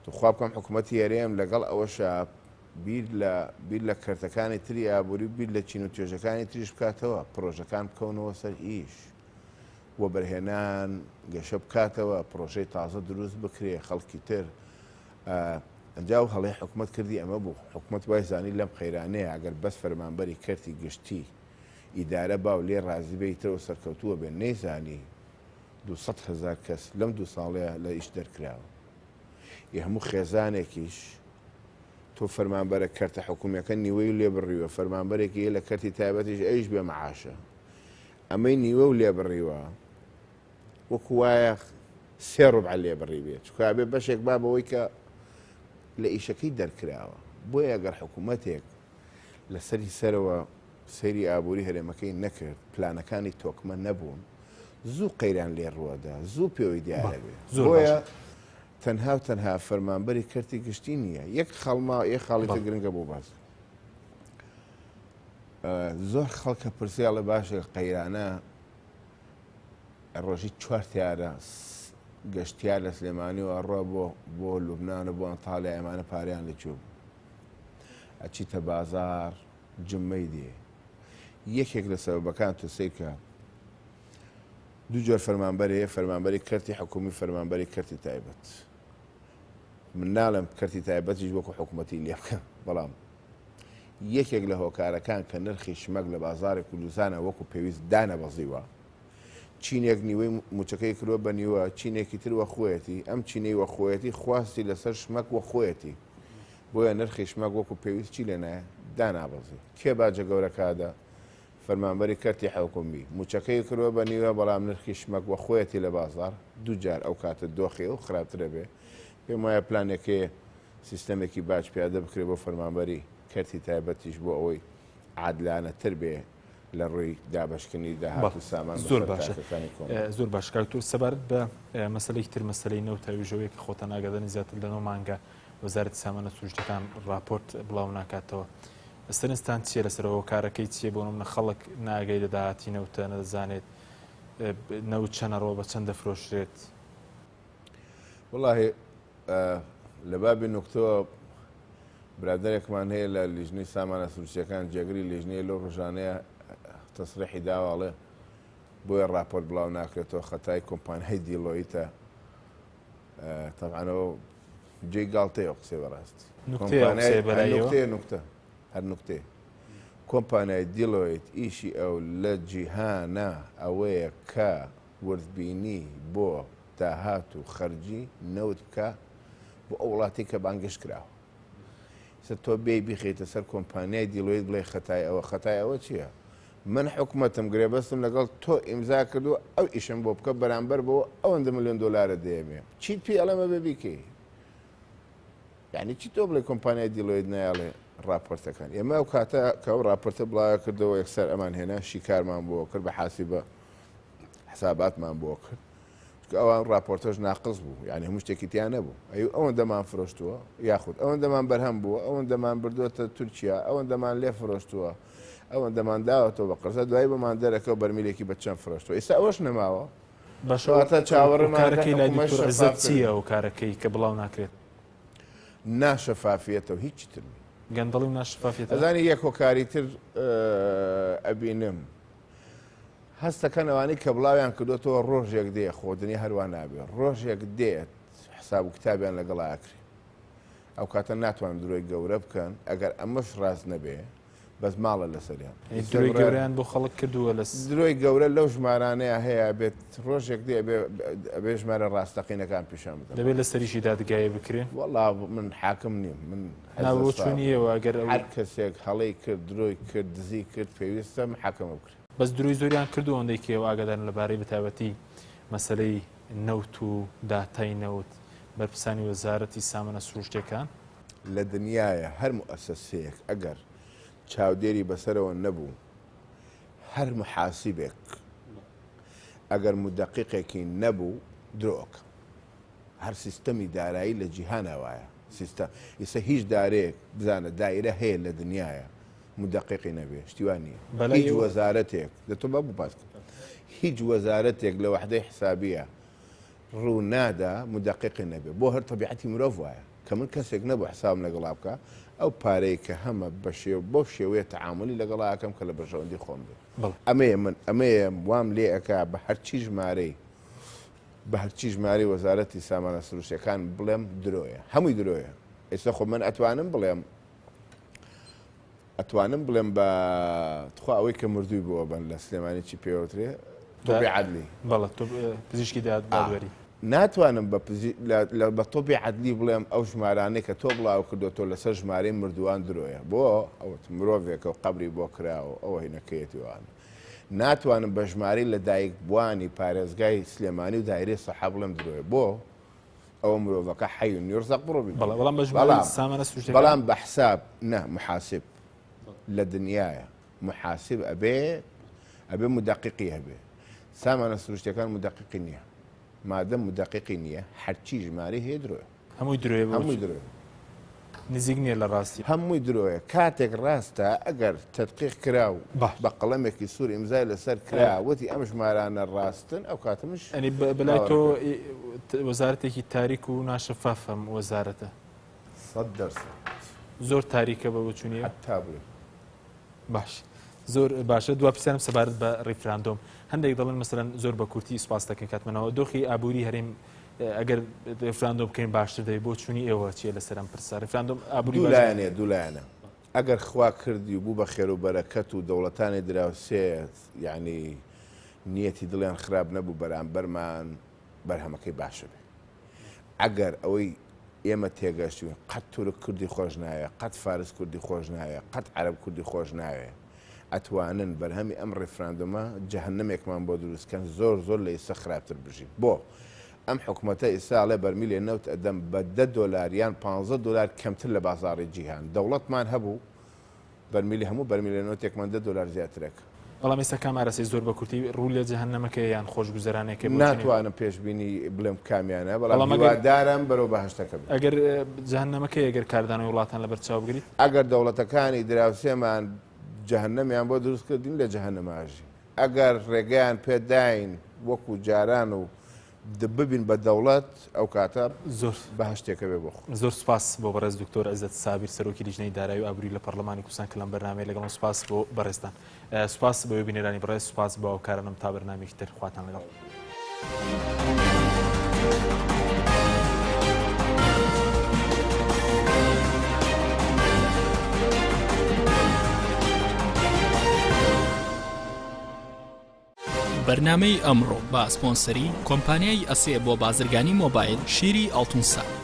توخوا بکەم حکومەتی هەرێم لەگەڵ ئەوەشا بیر لە بیر لە کەرتەکانی تری ئابووری و بیر لە چین و توێژەکانی تریش بکاتەوە، پرۆژەکان بکەونەوە سەر ئیش، وەبەرهێنان گەشە بکاتەوە، پرۆژەی تازە دروست بکرێ، خەڵکی تر ئەنجا ئەو هەڵەی حکومەت کردی ئەمە بوو، حکومەت وای زانی لەم قەیرانەیە ئەگەر بەس فەرمانبەری کەرتی گشتی ئیدارە با و لێی ڕازی بێ ئیتر ئەو سەرکەوتووە بێ، نەیزانی 200 هەزار کەس لەم دوو ساڵەیە لە ئیش دەرکراوە. ی هەموو خێزانێکیش تۆ فەرمانبەرە کەرتە حکومیەکە نیوەی لێ بڕیوە فەرمانبەرێکی هەیە لە کەرتی تایبەتیش ئەویش بێ معاشە ئەمەی نیوە و لێ بڕیوە وەکو وایە سێ ڕوبع لێ بڕی بێت چونکە ئەبێ بەشێک با بەوەی کە لە ئیشەکەی دەرکراوە بۆیە ئەگەر حکوومەتێک لەسەری سەرەوە سەیری ئابووری هەرێمەکەی نەکرد، پلانەکانی تۆکمە نەبوون، زوو قەیران لێ ڕووەدا، زوو پێوەی دیارە بێ. بۆیە تەنها و تەنها فەرمانبەری کەرتی گشتی نییە. یەک خاڵ ما یەک خاڵی تر گرنگە بۆ باس. زۆر خەڵکە پرسی ئەڵێ باشە قەیرانە ڕۆژی چوار تیارە گەشتیار لە سلێمانی و ئەڕوا بۆ بۆ لوبناان و بۆ ئەنتالیا ئەمانە پاریان لە کوێ بوو ئەچیتە بازار جمەی دێ یەکێک لە سەبەبەکان تۆ سەیرکە دوو جۆر فەرمانبەر هەیە فەرمانبەری کەرتی حکومی فەرمانبەری کەرتی تایبەت من ناڵێم کەرتی تایبەتیش وەکو حکوومەتی لێ بکەن بەڵام یەکێک لە هۆکارەکان کە نرخی شمەک لە بازاڕی کوردستانە وەکو پێویست دانەبەزیوە، چینێک نیوەی موچەکەی کردوە بە نیوە، چینێکی تر وەخۆیەتی، ئەم چینەی وەخۆیەتی خواستی لەسەر شمەک وەخۆیەتی، بۆیە نرخی شمەک وەکو پێویست چی لێ نایە؟ دانابەزی. کێ باجە گەورەکە ئەدا؟ فەرمانبەری کەرتی حکومی. موچەکەی کردوە بە نیوە، بەڵام نرخی شمەک وەخۆیەتی لە بازاڕ، دووجار ئەو کاتە دۆخی ئەو خراپتر ئەبێ. پێم وایە پلانێک هەیە سیستەمێکی باج پیادە بکرێ بۆ فەرمانبەری کەرتی تایبەتیش بۆ ئەوەی عادلانەتر بێ لە ڕووی دابەشکردنی داهات و سامان زۆر باشە زۆر باش کاک تۆ سەبارەت بە مەسەلەی تر مەسەلەی نەوت ئەویش ئەوەیە کە خۆتان ئاگادارن زیاتر لە نۆ مانگە وەزارەتی سامانە سروشتیەکان ڕاپۆرت بڵاو ناکاتەوە سەرنجتان چییە لەسەر هۆکارەکەی چییە بۆ نمونە خەڵک ناگەی لە داهاتی نەوتە نەدەزانێت نەوت چەنەڕەوە بە چەند دەفرۆشرێت وەڵاهی لە بابی نوکتەوە برادەرێکمان هەیە لە لیژنەی سامانە سروشتیەکان جێگری لیژنەیە لەو ڕۆژانەیە تەسریحی داوە ئەڵێ بۆیە ڕاپۆرت بڵاو ناکرێتەوە خەتای کۆمپانیای دیڵۆیتە تەبعەن ئەوە جێی گاڵتەیە ئەو قسەی بەڕاستی نوکتەیە نوکتە هەر نوکتەیە کۆمپانیای دیڵۆیت ئیشی ئەو لە جیهانە ئەوەیە کە وردبینی بۆ داهات و خەرجی نەوت بکا بۆ ئەو وڵاتەی کە بانگهێشت کراوە. ئێستا تۆ بێی بیخەیتە سەر کۆمپانیای دیڵۆیت بڵێی خەتای ئەوە، خەتای ئەوە چییە؟ من حکومەتم گرێبەستم لەگەڵ تۆ ئیمزا کردووە ئەو ئیشەم بۆ بکە بەرامبەر بەوە ئەوەندە ملیۆن دۆلارت دەیەمێ. چیت پێ ئەڵێم ئەبێ بیکەی؟ یانی چی تۆ بڵێ کۆمپانیای دیڵۆیت نایەڵێ ڕاپۆرتەکان ئێمە ئەو کاتە کە ئەو ڕاپۆرتە بڵاوە کردەوە یەکسەر ئەمان هێنا شیکارمان بۆ کرد بە حاسیبە حساباتمان بۆ کرد چونکە ئەوان ڕاپۆرتەش ناقص بوو یعنی هەموو شتێکی تیا نەبوو ئەی ئەوەندەمان فرۆشتووە یاخود ئەوەندەمان بەرهەم بووە ئەوەندەمان بردووەتە تورکیا ئەوەندەمان لێ فرۆشتووە ئەوەندەمان داوەتەوە بە قەرزە دوایی بۆمان دەرەکەوە بەرمیلێکی بە چەند فرۆشتووە ئێستا ئەوەش نەماوە باشە واتە چاوەڕێمان کارەکەی لای حکومەت دکتۆر عزەت شەفاف چییە ئەو کارەکەی کە بڵاو ناکرێت؟ ناشەفافیەتە و هیچی تر نییە. گەندەڵی و ناشەفافیەتە؟ ئەزانی یەک هۆکاری تر ئەبینم هەستەکەن ئەوانەی کە بڵاویان کردوێتەوە ڕۆژێک دێ خۆ دنیا هەروا نابێ ڕۆژێک دێت حساب و کتابیان لەگەڵا ئەکرێ ئەو کاتە ناتوان درۆی گەورە بکەن ئەگەر ئەمەش ڕاست نەبێ بەس ماڵە لەسەریان. درۆی گەورەیان بۆ خەڵک کردووە لە. درۆی گەورە لەو ژمارانەیا هەیە ئەبێت ڕۆژێک دێ ئەبێ ئەبێ ژمارە ڕاستەقینەکان پیشان بدەن. دەبێت لەسەریشی دادگایی بکرێن؟ وەڵا من حاکم نیم من نا بۆچوونی ئێوە ئەگەر ئەو. هەر کەسێک هەڵەی کرد درۆی کرد دزی کرد پێویستە محاکەمە بکرێ. بەس درۆی زۆریان کردووە ئەوەندەی کە ئێوە ئاگادارن لەبارەی بەتایبەتی مەسەلەی نەوت و داتای نەوت بەرپرسانی وەزارەتی سامانە سروشتیەکان. لە دنیایە هەر موئەسەسەیەک ئەگەر چاودێری بەسەرەوە نەبوو، هەر موحاسیبێک ئەگەر مودەقیقێکی نەبوو درۆ ئەکا. هەر سیستەمی دارایی لە جیهانا وایە. سیستە ئیستا هیچ دارەیەک بزانە دایرە هەیە لە دنیایە مودەقیقی نەبێ شتی وا نییە. بەلای هیچ وەزارەتێک دە تۆ با بۆ باس کەم. هیچ وەزارەتێک لە وەحدەی حسابیە ڕوو نادا مودەقیقی نەبێ. بۆ هەر تەبیعەتی مرۆڤ وایە. کە من کەسێک نەبوو حسابم لەگەڵا بکا، ئەو پارەی کە هەمە بە شێوە بەو شێوەیە تەعامولی لەگەڵا ئەکەم کە لە بەرژەوەندی خۆم بێ. ئەمەیە من ئەمەیە وام لێ ئەکا بە هەرچی ژمارەی بە هەرچی ژمارەی وەزارەتی سامانە سروشتیەکان بڵێم درۆیە. هەمووی درۆیە. ئێستا خۆ من ئەتوانم بڵێم ئەتوانم بڵێم بە تخوا ئەوەی کە مردووی بۆ ئەبەن لە سلێمانی چی پێوترێ تۆبی عەدلی بەڵێ پزیشکی دادوەری ناتوانم بە بە تۆبی عەدلی بڵێم ئەو ژمارانەی کە تۆ بڵاو کردو تۆ لەسەر ژمارەی مردووان درۆیە بۆ ئەوت مرۆڤێکە و قەبری بۆ کراوە ئەوە هینەکەیەتی وانە ناتوانم بە ژمارەی لە دایک بوانی پارێزگای سلێمانی و دایرەی سەحە بڵێم درۆیە بۆ ئەوە مرۆڤەکە حی یرزق بڕۆ بی بەڵێ بەڵام بە ژمارەی سامانە سروشتیەکان بەڵام بە حساب نا محاسب لە دنیایە محاسب ئەبێ ئەبێ مدەقیقی هەبێ سامانە سروشتیەکان مدەقیقی نییە مادەم مدەقیقی نییە هەرچی ژمارەی هەیە درۆیە هەمووی درۆیە بۆ هەمووی درۆیە. نزیک نییە لە ڕاستی. هەمووی درۆیە کاتێک ڕاستە ئەگەر تەدقیق کرا و باش. بە قەڵەمێکی سوور ئیمزای لەسەر کرا وتی ئەم ژمارانە ڕاستن ئەو کاتە منیش یانی بەلای تۆ باوەڕەکەم. وەزارەتێکی تاریک و ناشەفافە ئەم وەزارەتە. 100%. زۆر تاریکە بە بۆچوونی ئێوە؟ حەتا بڵێی. باش زۆر باشە دوا پرسیارم سەبارەت بە ڕیفراندۆم هەندێک دەڵێن مەسەلەن زۆر بە کورتی سوپاس دەکەین کاتمەنەوە دۆخی ئابووری هەرێم ئەگەر ڕیفراندۆم بکەین باشتر دەبێت بۆ چوونی ئێوە چییە لەسەر ئەم پرسە ڕیفراندۆم ئابووری دوو لایەنەیە دوو لایەنە. ئەگەر خوا کردی و بوو بە خێرو بەرەکەت و دەوڵەتانی دراوسێ یانی نیەتی دڵیان خراپ نەبوو بەرامبەرمان بەرهەمەکەی باشە بێ. ئەگەر ئەوەی ئێمە تێگەشتوین قەت تورک کوردی خۆش ناوێ، قەت فارس کوردی خۆش ناوێ، قەت عەرەب کوردی خۆش ناوێ، ئەتوانن بەرهەمی ئەم ڕیفراندۆمە جەهەنەمێکمان بۆ دروست کەن زۆر زۆر لە ئیستا خراپتر بژین. بۆ؟ ئەم حکومەتە ئیستا ئەڵێ بەرمیلێ نەوت ئەدەم بە دە دۆلار یان پانزە دۆلار کەمتر لە بازاڕی جیهان. دەوڵەتمان هەبوو بەرمیلی هەموو بەرمیلە نەوتێکمان دە دۆلار زیاترەکە. بەڵام ئێستا کام ئارەسەی زۆر بە کورتی ڕوو لە جەهەنەمەکەیە یان خۆشگوزەرانێکە بۆ چنین؟ ناتوانم پێشبینی بڵێم کامیانە بەڵام بەڵام ئەگەر هیوادارم بەرەو بەهەشتەکە بێت. ئەگەر جەهەنەمەکەیە گەر کاردانەوەی وڵاتان لەبەر چاو بگریت؟ ئەگەر دەوڵەتەکانی دراوسێمان جەهەنەمیان بۆ دروست کردین لە جەهەنەم ئاژین. ئەگەر ڕێگەیان پێ داین وەکو جاران و ببین بە دەوڵەت ئەو کاتە زۆر بەهەشتێکە بێ بۆ خۆ. زۆر سوپاس بۆ بەڕێز دکتۆر عیزەت سابیر سەرۆکی لیژنەی دارایی و ئابووری لە پەڕلەمانی کوردستان کە لەم بەرنامەیە لەگەڵم سوپاس بۆ بەڕێزتان سوپاس بۆ بینەرانی بەڕێز سوپاس بۆ هاوکارانم تا بەرنامەیەکی تر خواتان لەگەڵ. بەرنامەی ئەمڕۆ بە سپۆنسەری کۆمپانیای ئەسێ بۆ بازرگانی مۆبایل شیری ئاڵتون سات.